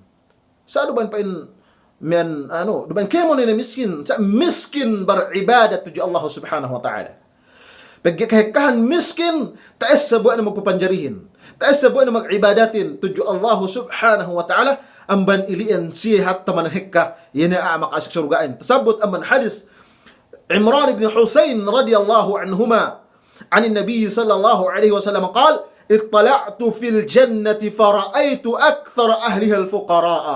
Sa' du bang pa'in miya'an, anu, du bang kēmon ine miskin, sa' miskin baribadat tudju Allah Subhanahu wa Ta'ala. Pegge' kahekkahan miskin, ta'essa bu we' ne magpapanjarihin. Ta'essa bu we' ne magibadatin tudju Allah Subhanahu wa Ta'ala, amban ili'en siye hep tamanan hekka, iye ne a'a maka'asek surga'in. Tasabbut amban hadis Imran ibn Husayn radiyallahu anhuma, عن النبي صلى الله عليه وسلم قال: اطلعت في الجنة فرأيت أكثر أهلها الفقراء،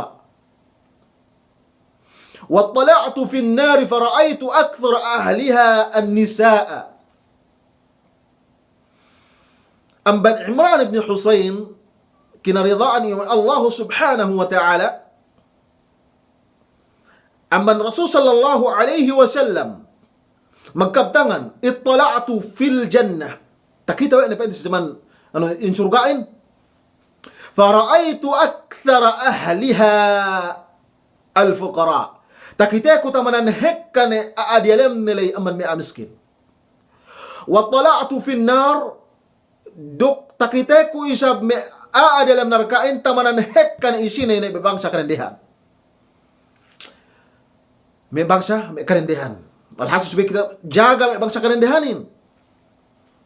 واطلعت في النار فرأيت أكثر أهلها النساء. Amban Imran ibn Husayn, kinarida'an iye we' Allahu Subhanahu wa Ta'ala, amban Rasul sallallahu alaihi wasallam, magkabtangan, اطلعت في الجنة. Takite we' ne pa'inte si jaman, anu, in surga'in. فرأيت أكثر أهلها الفقراء. Takiteku tamanan hekka ne a'a diyalemne ley amban me' a'a miskin. واطلعت في النار, duk takiteku isab me' a'a diyalem narka'in tamanan hekka ne isine ne me' bangsa kadendehan. Me' bangsa, me' kadendehan. Alhasil subey kite jaga me' bangsa kadendehanin.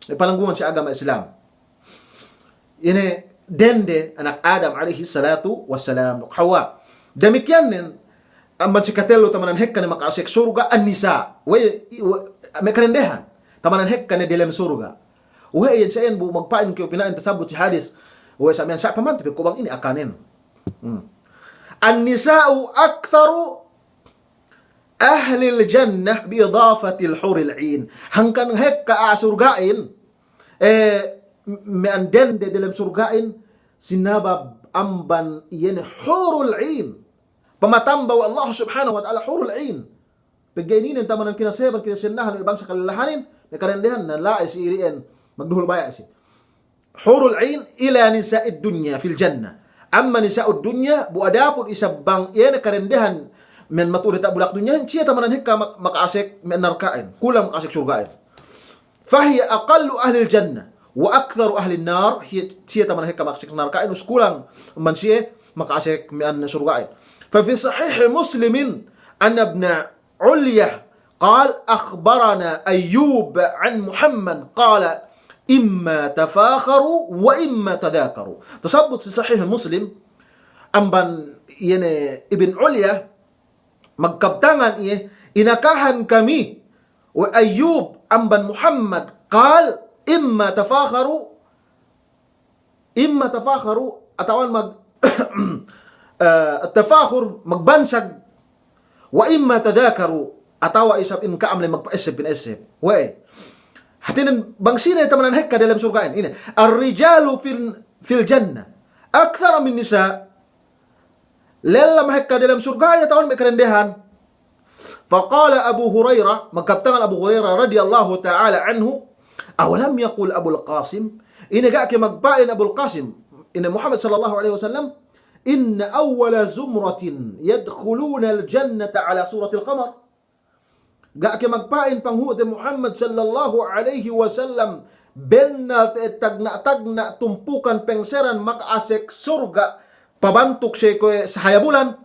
Me' palanggungan si agama Islam. Ine dende anak Adam alaihi salatu wassalam duk Hawa. Damikkiyan nen, amban si katellu tamanan hekka ne maka'asek surga' an-nisa'. We', we', me' kadendehan. Tamanan hekka ne delem surga'. We' iyan sa' iyan bu magpa'in kew pina'in tasabbut si hadis. We' sa' miya'an sa' pamanti pe ku bang ine akanen. Hmm. النساء أكثر أهل الجنة بإضافة الحور العين. Hangkan hekka a'a surga'in, eh, me' an dende delem surga'in, sinabab amban iye ne hurul 'in. Pamatamba we' Allah Subhanahu wa Ta'ala hurul 'in. Pegge' inin tamanan kinaseban, kinasennahan we' bangsa kalellahanin, me' kadendehan, na la'i si iri'en, magduhul baya' si. حور العين إلى نساء الدنيا في الجنة. Amma nisa'ud dunya, bu adapun isab bang iye ne kadendehan me' matu'u diyata' bulak dunyahin, siye tamanan hekka mak-, maka'asek me' narka'in, kulang maka'asek surga'in. فهي أقل أهل الجنة وأكثر أهل النار, siye, siye tamanan hekka maka'asek narka'in, us kulang amban siye maka'asek me' an surga'in. ففي صحيح مسلم أن ابن علية قال: أخبرنا أيوب عن محمد قال: إما تفاخروا وإما تذاكروا. Tasabbut si Sahih Muslim, amban iye ne Ibn Ulya, magkabtangan iye, inakahan kami we' Ayyub amban Muhammad, قال: إما تفاخروا إما تفاخروا, atawa mag-, eh, tafakhur, magbansag, وإما تذاكروا, atawa isab in ka'am le magpa'esseb, pina'esseb. We'ey? Hātinen bang sine tamanan hekka delem surga'in. Ine, الرجال في ال-, في الجنة أكثر من النساء. Lella mahekka delem surga'in atawa me' kadendehan. فقال أبو هريرة, magkabtangan Abu Hurairah radiyallahu ta'ala anhu, أولم يقل أبو القاسم, ine ga' ke magpa'in Abul Qasim, ine Muhammad sallallahu alaihi wasallam, إن أول زمرة يدخلون الجنة على صورة القمر. Ga' ke magpa'in panghu'te Muhammad sallallahu alaihi wasallam, bennal te'ed tagna'-tagna' tumpukan pengseran maka'asek surga' pabantuk siye kuwe' sahaya bulan.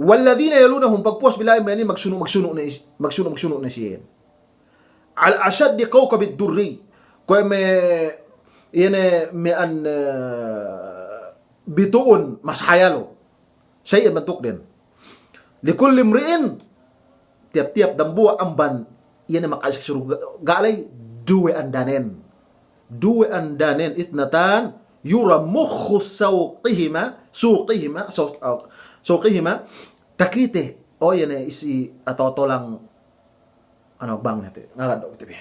والذين يلونهم, pagpuwas bi la'i me' inin magsunu', magsunu' ne is-, magsunu', magsunu' ne siye. على أشد كوكب الدري. Kuwe' me', iye ne me' an, eh, bitu'un mas hayalu. Sa' iye bantukden. لكل امرئ, tiyap-tiyap dambuwa' amban iye ne maka'asek surga' ley, duwe andanen. Duwe andanen, اثنتان يرى مخ سوقهما, سوقهما, سوق-, سوقهما, takite, o, iye ne isi atawa tolang, anu, bang ne te, ngaladdo' kite bi.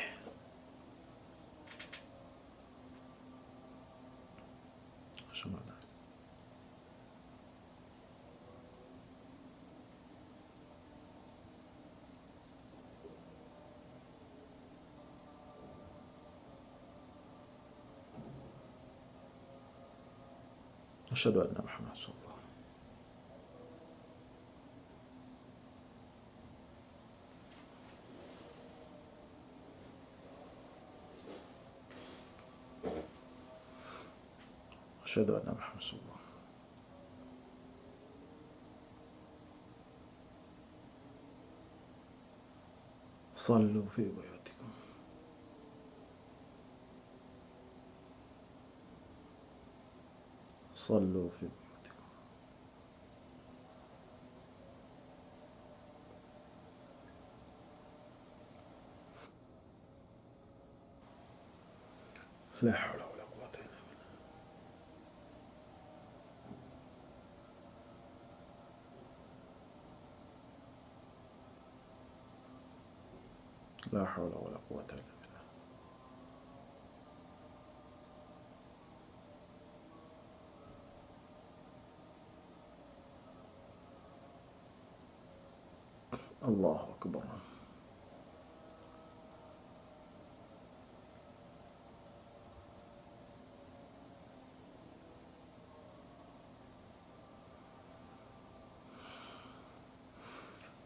أشهد أن محمدا رسول الله. أشهد أن محمدا رسول الله. صلوا في بيوتكم. صلوا في بيوتكم. لا حول ولا قوة إلا بالله. لا حول ولا قوة إلا بالله. الله أكبر.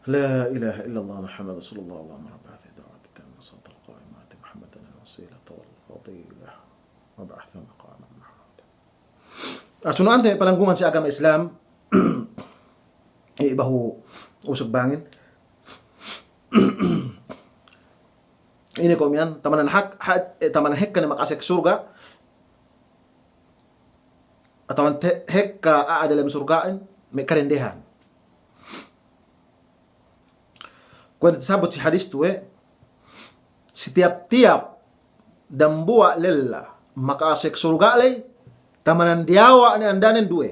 لا إله إلا الله محمد رسول الله. اللهم رب هذه الدعوة التامة والصلاة القائمة آت محمدا الوسيلة والفضيلة وابعثه مقاما محمودا. Ah, sunu'ante palanggungan si agama Islam, iye bahu usuk bangin. Ine ko' miya'an, tamanan hak, ha-, eh, tamanan hekka ne maka'asek surga', atawa te-, hekka a'a delem surga'in, me' kadendehan. Kuwe' tasabut si hadis tuwe, si tiyap-tiyap dambuwa' lella maka'asek surga' ley, tamanan diyawa' ne andanen duwe.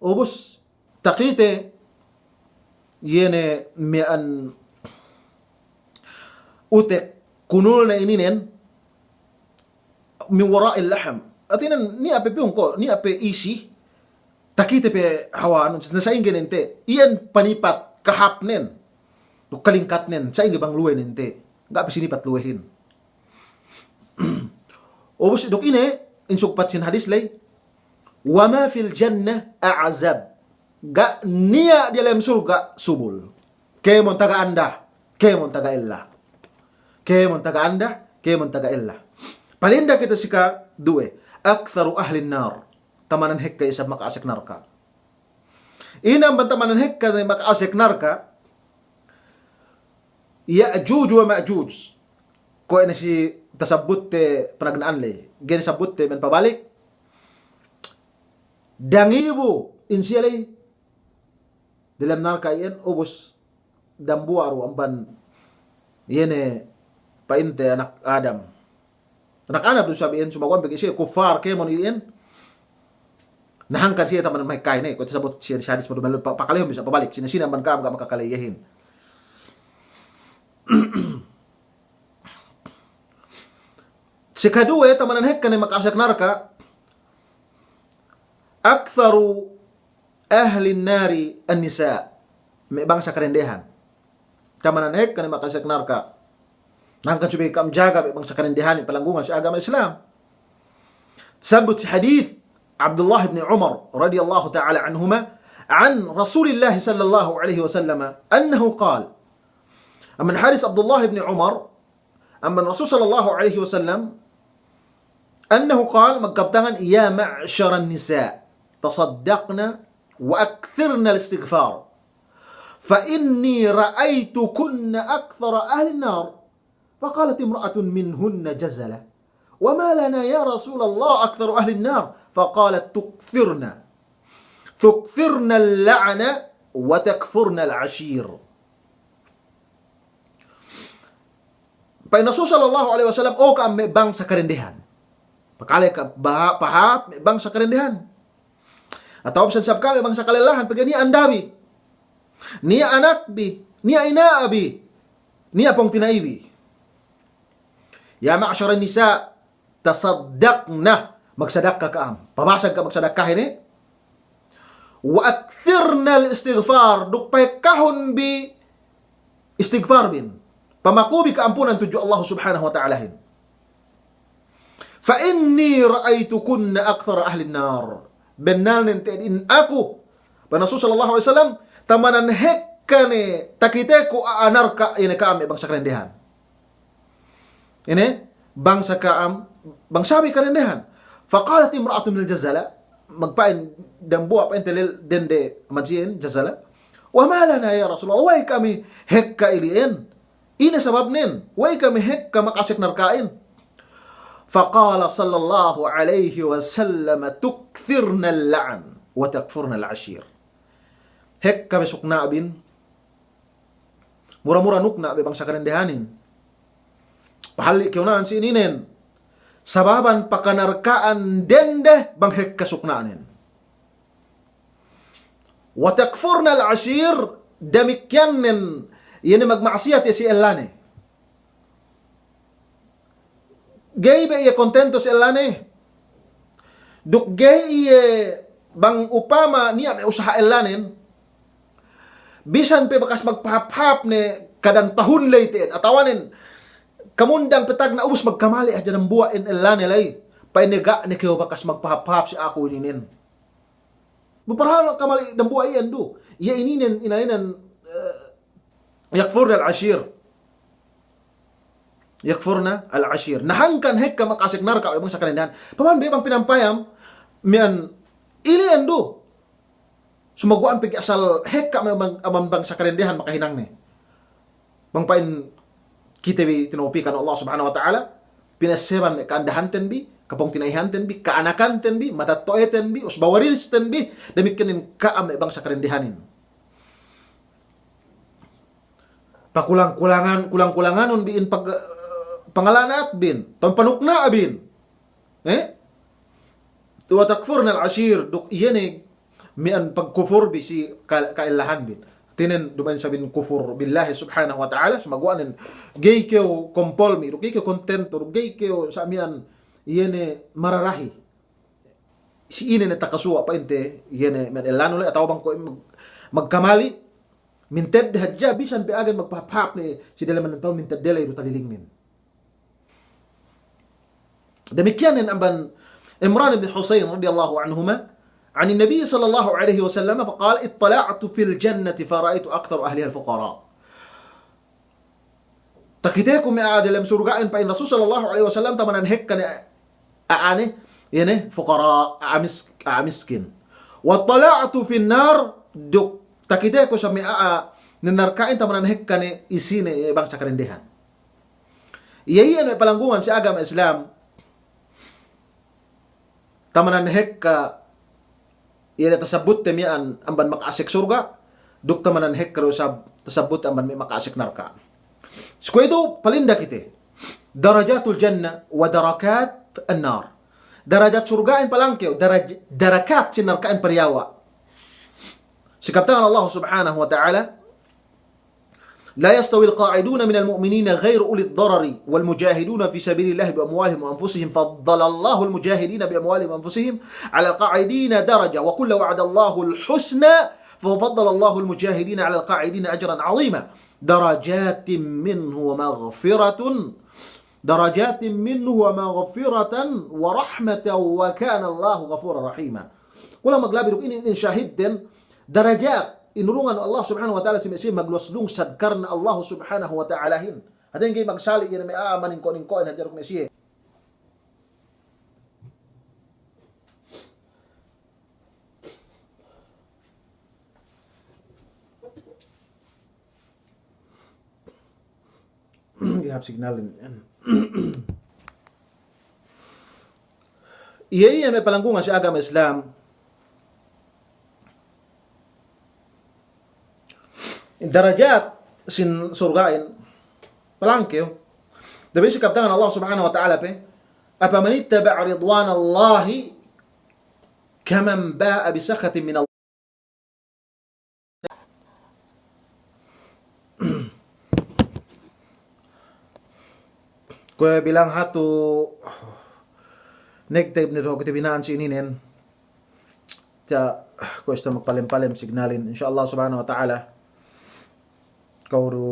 Ubus takite iye ne miya'an utek kunulne ininen, min wara'il laham. Hātinen niya' pe piyung ko', niya' pe isi, takite pe hawanu, na sa'ingge nente, iyan panipat kahāpnen, duk kalingkatnen, sa'ingge bang luwe nente, ga' pe sinipat luwehin. Ubus duk ine, in sugpat sin hadis ley, wa ma fil jannah a'zab. Ga' niya' diyalem surga' subul. Kēmon taga anda, kēmon taga ella. Kēmon taga anda, kēmon taga ella. Palinda kite si kaduwe, aktharu ahlin nar. Tamanan hekka isab maka'asek narka'. Ine amban tamanan hekka ne maka'asek narka', Ya'juj wa Ma'juj. Kuwe' ne si tasabutte panagna'an ley. Ga'i ne sabutte men pabalik. Dangibu in siye ley delem narka' iyan, ubus dambuwa' du amban iye ne pa'inte anak Adam. Anak Adam du isab iyan, sumaguwa' pegge' siye kuffar kēmon iyan. Na hangkan siye tamanan mahekka ine, kuwe' tasabut siye si hadis madu melu pa-, pakalehun bi isab pabalik, sine-sine amban ka'am ga' makakale iyehin. Si kaduwe tamanan hekka ne maka'asek narka', aktharu ahlin nari an-nisa', me' bangsa kadendehan. Tamanan hekka ne maka'asek narka'. Na hangkan subey ka'am jaga me' bangsa kadendehanin palanggungan si agama Islam. Tasabut si hadis Abdullah ibn Umar radiyallahu ta'ala anhuma, an Rasulillahi sallallahu alaihi wasallam, annahu qal. Amban hadis Abdullah ibn Umar, amban Rasul sallallahu alaihi wasallam, annahu qal, magkabtangan, ya ma'sharan nisa', tasaddaqna wa akthirna al-istighfar. Fa inni ra'aytukunna akthara ahlin nar. Fa qalat imra'atun minhunna jazala, wa ma lana ya Rasulallah aktharu ahlin nar? Fa qalat tukthirna, tukthirna al-la'na wa takfurna al-ashir. Pa'in Rasul sallallahu alaihi wasallam, o ka'am me' bangsa kadendehan. Pakale ka ba-, pahāp me' bangsa kadendehan. Atawa bisan sab ka'am me' bangsa kalellahan, pegge' niya' andabi, niya' anakbi, niya' ina'bi, niya' pungtina'ibi. Ya ma'sharan nisa', tasaddaqna, magsadakka ka'am. Pabasag ka'am magsadakka ine. Wa akthirna al-istighfar, duk pahekkahun bi istighfar bin, pamaku bi ka'ampunan tudju Allah Subhanahu wa Ta'alahin. Fa inni ra'aytukunna akthara ahlin nar. Bennalnen te'ed in aku, pa'in Rasul sallallahu alaihi wasallam, tamanan hekka ne takiteku a'a narka' ine ka'am me' bangsa kadendehan. Ine, bangsa ka'am, bangsabi kadendehan. Fa qalat imra'atun minal jazala, magpa'in dambuwa' pa'inte lel-, dende madji'in jazala. Wa ma lana ya Rasulallah, we'ey kami hekka ili'in? Ine sababnen? We'ey kami hekka maka'asek narka'in? فقال صلى الله عليه وسلم: تكثرن اللعن وتكفرن العشير. Hekka bi sukna'bin, mura-mura nukna' bi bang sakarendehanin. Pahalli' kew na'an si ininen. Sababan pakanarka'an dende bang hekka sukna'nen. وتكفرن العشير, damikkiyannen, iye ne magma'asiyat iye si ellane. Ga'i be iye kontento si ellane. Duk ga'i iye bang upama niya' me' usaha ellanen. Bisan pe bakas magpahāp-hāp ne kadang tahun ley te'ed. Atawanen kamundang pe tagna' ubus magkamali' hadja dambuwa' in ellane ley. Pa'inne ga' ne kew bakas magpahāp-hāp si aku ininen. Bu parhal kamali' dambuwa' iyan du. Iye ininen, ininen, eh, يكفرن العشير. يكفرن العشير. Na hangkan hekka maka'asek narka' we' bang sakarendehan. Paman be bang pinampayam, miya'an ili'en du. Sumaguwa'an pegge' asal hekka me' bang, amban bang sakarendehan makahinang ne. Bang pa'in kite bi tinawpikan Allah Subhanahu wa Ta'ala, pinasseban me' ka'andahanten bi, kapungtina'ihanten bi, ka'anakanten bi, matetto'aten bi, usba waristen bi, damikkiyan in ka'am me' bang sakarendehanin. Pakulang-kulangan, kulang-kulanganun bi in pag-, pangalana'at bin, tampanukna' bin. Eh? وتكفرن العشير, duk iye ne miya'an pagkufur bi si ka-, ka'ellahan bin. Hātinen duma'in sabin kufur billahi subhanahu wa ta'ala, sumaguwa'nen ga'i kew kompormi, duk ga'i kew kontento, duk ga'i kew sa' miya'an iye ne mararahi. Si ine ne takasuwa' pa'inte, iye ne miya'an ellanu ley, atawa bang kuwe' mag-, magkamali', mintedde hadja bisan pe agen magpahāp-hāp ne si daleman tahun mintedde ley du talilingnen. Damikkiyan in amban Imran bin Husayn radiyallahu anhuma, عن النبي صلى الله عليه وسلم فقال: اطلعت في الجنة فرأيت أكثر أهلها الفقراء. Takiteku me' a'a dalem surga'in, pa'in Rasul sallallahu alaihi wasallam, tamanan hekka ne a'a ne, iye ne, fuqara, a'a mis-, a'a miskin. واطلعت في النار, duk takiteku sa me' a'a ne narka'in, tamanan hekka ne isine, iye bang sakarendehan. Iye iyan me' palanggungan si agama Islam, tamanan hekka iye tasabbutte miya'an amban maka'asek surga', duk tamanan hekka du sab-, tasabbutte amban me' maka'asek narka'. Si kuwe'itu palinda kite. درجات الجنة ودركات النار. Darajat surga'in palangkew, daraj-, darakat si narka'in pariyawa'. Si kabtangan Allah Subhanahu wa Ta'ala, لا يستوي القاعدون من المؤمنين غير أولي الضرر والمجاهدون في سبيل الله بأموالهم وأنفسهم فضل الله المجاهدين بأموالهم وأنفسهم على القاعدين درجة وكلا وعد الله الحسنى ففضل الله المجاهدين على القاعدين أجرا عظيما درجات منه ومغفرة درجات منه ومغفرة ورحمة وكان الله غفورا رحيما. Kulang maglabi duk inin, inin shahidden, darajat inurungan Allah Subhanahu wa Ta'ala si me' siye magluwas lungsad karna Allah Subhanahu wa Ta'alahin. Hātinen ga'i magsali' iye ne me' a'a maningko'-ningko'in hadja duk me' siye. Ga'i hāp signalin. Iye, iye ne palanggungan si agama Islam. Darajat sin surga'in palangkew. Da'a bi si kabtangan Allah Subhanahu wa Ta'ala pe, أفمن اتبع رضوان الله كمن باء بسخط من الله. Kuwe' bilang hatu negative ne du kite bi na'an si ininen. Tiya', kuwe' esta magpalem-palem signalin. Insha Allah Subhanahu wa Ta'ala, kaw du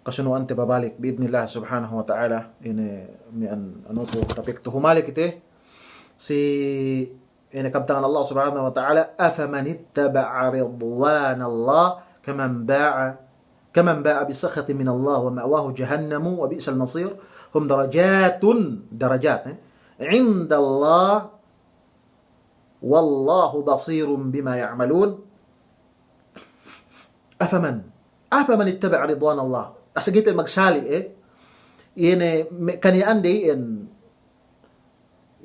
kasunu'ante babalik, bi'idnillah Subhanahu wa Ta'ala. Ine miya'an anu tu, topic tu, humalik kite si ine kabtangan Allah Subhanahu wa Ta'ala, أفمن اتبع رضوان الله كمن باء، كمن باء بسخط من الله ومأواه جهنم وبئس المصير، هم درجات، darajat, eh, عند الله والله بصير بما يعملون. أفمن، أفمن اتبع رضوان الله. Asal kite magsali', eh. Ine me' kaniya'ande iyan,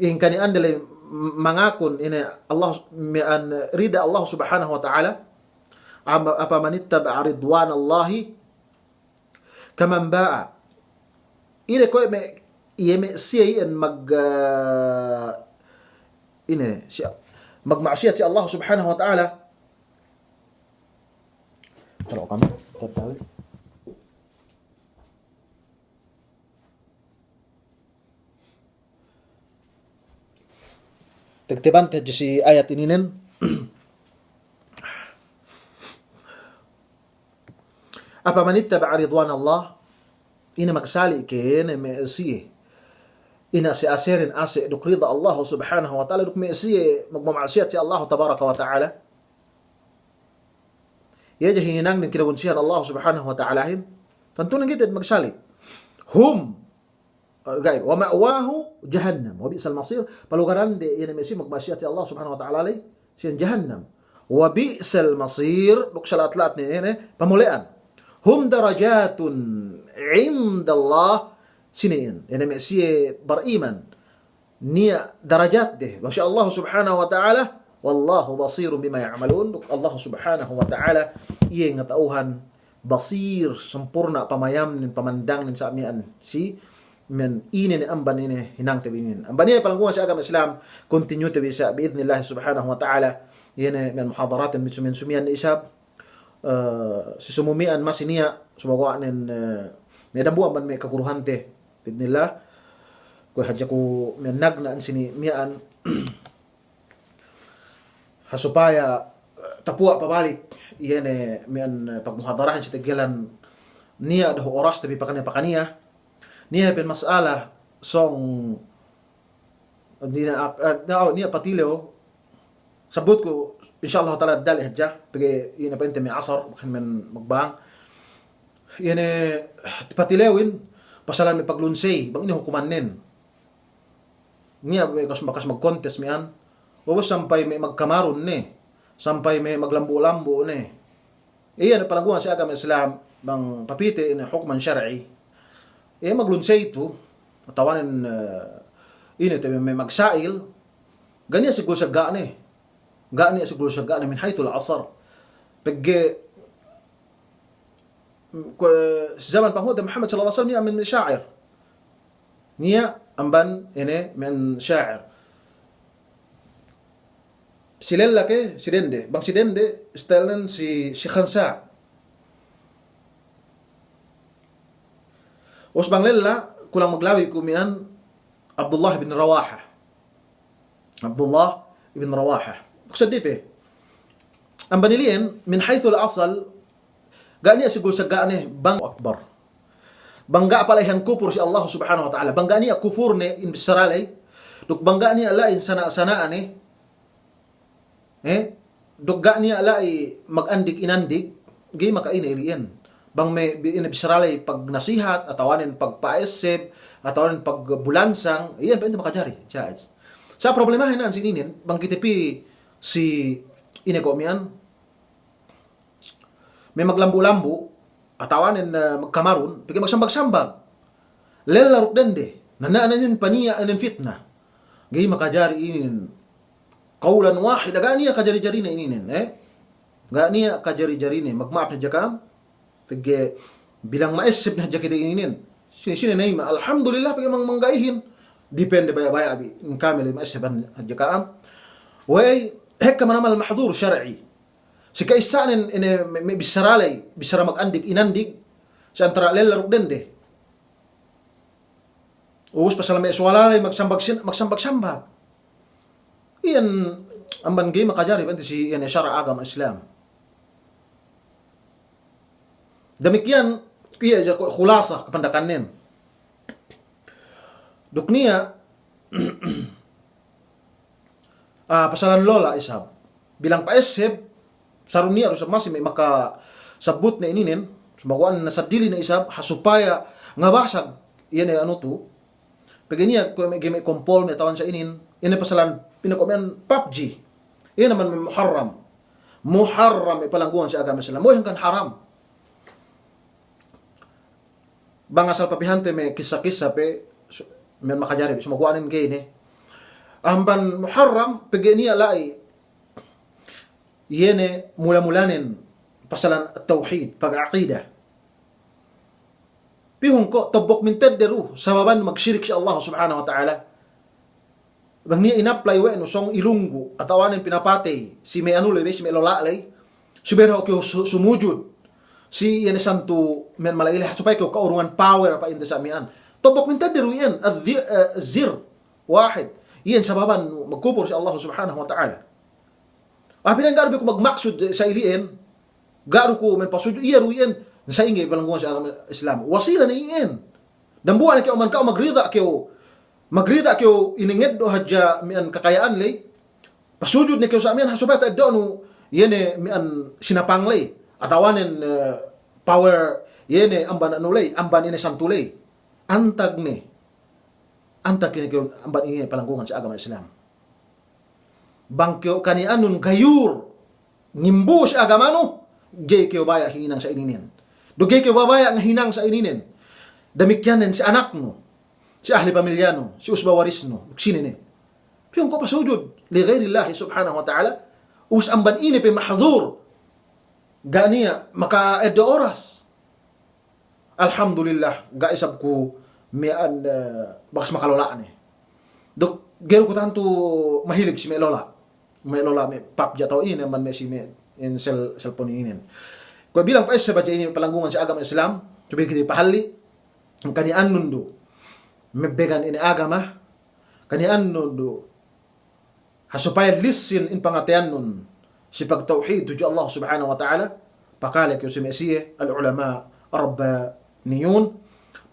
in kaniya'ande le mangakun ine Allah, me' an rida Allah Subhanahu wa Ta'ala, am-, afaman ittaba'a ridwanallahi kaman ba'a. Ine kuwe' me', iye me' siye iyan mag-, ah, ine, siye, magma'siyat si Allah Subhanahu wa Ta'ala. Talo' kami, talo'. Tegtebante hadja si ayat ininen. Afaman ittaba'a ridwanallah, ine magsali' ke ine me' siye ine ase-aseren ase' duk rida Allah Subhanahu wa Ta'ala, duk me' siye magmama'siyat si Allah Tabaraka wa Ta'ala. Iye hadja hininangnen kinabunsihan Allah Subhanahu wa Ta'alahin. Tantu ne ga'i te'ed magsali'. Hum, ga'i, wa ma'wahu jahannam, wa bi'sal masir. Palugarande iye ne me' siye magma'siyat si Allah Subhanahu wa Ta'ala ley, siye jahannam. Wa bi'sal masir, duk sala'at-la'at ne, ne pamole'an. Hum darajatun indallah, sine iyan, iye ne me' siye bariman. Niya' darajatde bang si Allah Subhanahu wa Ta'ala, wallahu basirun bima ya'malun. Duk Allah Subhanahu wa Ta'ala iye ngata'uhan, basir, sampurna' pamayamnen, pamandangnen sa' miya'an si, miya'an ine ne amban ine hinangte bi inin. Amban iye palanggungan si agama Islam, continue te bi sa' bi'idhnillah Subhanahu wa Ta'ala, iye ne miya'an muhadaraten bi sumiyan-sumiyan ne isab, eh, si sumu miya'an masi niya', sumaguwa' nen, eh, me' dambuwa' amban me' kaguruhante, bi'idhnillah. Kuwe' hadja ku miya'an nagna'an sini miya'an, ha supaya, eh, tapuwa' pabalik, iye ne miya'an, eh, pagmuhadarahin si teggelan niya' dahu' oraste bi pakaniya-pakaniya. Niya' pe mas'ala sōng niya', eh, niya' patilew, sabutku, insya Allah ta'ala dali' hadja, pegge' ine pa'inte me' asar, bakas men magbang. Ine patilewin, pasalan me' paglunsey, bang ine hukumannen. Niya' bakas, bakas magkontes miya'an. Ubus sampay me' magkamarun ne. Sampay me' maglambu'-lambu' ne. Iye ne palanggungan si agama Islam, bang papite ine hukuman shar'i. Iye maglunsey tu, atawanen, eh, ine te me' magsa'il, ga' niya' sigul sagga'ne. Ga' niya' sigul sagga'ne min haythul asar. Pegge', mm, kuwe' si zaman panghu'te Muhammad sallallahu alaihi wasallam niya' min sha'ir. Niya' amban ine min sha'ir. Si lella ke, si dende. Bang si dende, stylenen si, si khansa'. Ubus bang lella, kulang maglabi ku miya'an Abdullah bin Rawaha. Abdullah ibn Rawaha. Duk seddili pe. Amban ili'en, min haythul asal, ga' niya' sigul sagga'ne bang akbar. Bang ga' pala'ihan kupur si Allah Subhanahu wa Ta'ala. Bang ga' niya' kupurne in bissara ley. Duk bang ga' niya' la'i sana'-sana'ne. Eh, duk ga' niya' la'i magandik-inandik, ga'i maka'ine ili'en. Bang me' bi-, ine bissara ley pagnasihat, atawanen pagpa'esseb, atawanen pagbulansang, iyan pa'inte makajari, jaiz. Sa' problemahin na'an si ininen, bang kite pī si ine ko' miya'an, me' maglambu'-lambu', atawanen, eh, magkamarun, pegge' magsambag-sambag. Lella duk dende, na, na, na inin paniya', inin fitna. Ga'i makajari inin. Qawlan wahida, ga' niya' kajari-jarine ininen, eh. Ga' niya' kajari-jarine, magma'ap ne hadja ka'am. Pegge' bilang ma'esseb ne hadja kite ininen. Sine, sine ne ima, alhamdulillah, pegge' mang-, mangga'ihin. Depende baya'-baya' bi, in kami le ma'esseban hadja ka'am. Wey, hekka manamal mahdur shar'i. Si ka'issa'nen ine me', me' bissara ley, bissara magandik-inandik, si antara lella duk dende. Ubus pasal me' suwala ley magsambag sin-, magsambag-sambag. Iyan amban ga'i makajari pa'inte si iyan sara' agama Islam. Damikkiyan, iye hadja ku-, khulasa kapandakannen. Duk niya', ah, pasalan lola' isab. Bilang pa'esseb, sarun niya' du isab masi me' makasabbut ne ininen, sumaguwa' ne nasaddili ne isab, ha supaya ngabasag, iye ne anu tu. Pegge' niya' kuwe' me' game kompol me' tawan sa' inin, ine pasalan, ine ko' miya'an PUBG. Iye naman me' muharram. Muharram me' palanggungan si agama Islam. Wey hangkan haram. Bang asal papihante me' kissa-kissa pe, su-, me' makajari, sumaguwa'nen ga'i ne. Amban Muharram, pegge' niya' la'i, iye ne mula-mulanen pasalan tawhid, pag-aqida. Pihun ko' tobbok mintedde du sababan magsirik si Allah Subhanahu wa Ta'ala. Bang niya' inapply we' nu sōng ilunggu', atawanen pinapatey si me' anu ley, si me' lola' ley. Subey dahu' kew su-, sumujud si iye ne santu me' mala'i ley, supaya kew ka'urungan power pa'inte sa' miya'an. Tobbok mintedde du iyan, adzi-, eh, zir, wahid. Iyan sababan magkupur si Allah Subhanahu wa Ta'ala. Hātinen ga' du bi ku magmaksud sa' ili'en, ga' du ku me' pasujud, iye du iyan, sa'ingge palanggungan si agama Islam. Wasila ne iyan. Dambuwa' ne kew amban ka'u magrida kew, magrida kew ine ngeddo' hadja miya'an kakaya'an ley. Pasujud ne kew sa' miya'an, ha supaya ta'eddo'nu iye ne miya'an sinapang ley. Atawanen, eh, power iye ne amban anu ley, amban ine santu ley. Antag ne. Antag ne kew amban ine palanggungan si agama Islam. Bang kew kaniya'annun gayur, ngimbu si agamanu, ga'i kew baya' hinang sa' ininen. Du ga'i kew babaya' ngahinang sa' ininen. Damikkiyanen si anaknu, si ahli pamilyanu, si usba warisnu, duk sine ne. Piyun ko' pasujud li ghayrillahi subhanahu wa ta'ala, ubus amban ine pe mahdur, ga' niya' maka'eddo' oras. Alhamdulillah, ga' isab ku miya'an, eh, bakas makalola' ne. Duk, ga'i du ku tantu mahilig si me' lola'. Me' lola', me' pap jataw inin, amban me' si me' in sel-, selpon inin. Kuwe' bilang pa'esse baca inin palanggungan si agama Islam, subey kite pahalli', kaniya'annun du mebbegan inin agama, kaniya'annun du ha supaya lissin in pangateyannun si pagtawhid tudju Allah Subhanahu wa Ta'ala, pakale kew si me' siye al-ulama ar-rabbaniyun.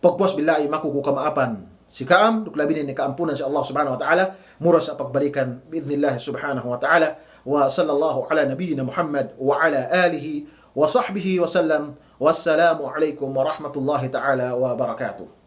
Pagpuwas billahi maku ku kama'apan si ka'am, duk labinen ne ka'ampunan si Allah Subhanahu wa Ta'ala, mura sa' pagbalikan bi'idhnillah Subhanahu wa Ta'ala. Wa sallallahu ala nabiyyina Muhammad wa ala alihi wa sahbihi wa sallam. Wassalamu alaikum warahmatullahi ta'ala wabarakatuh.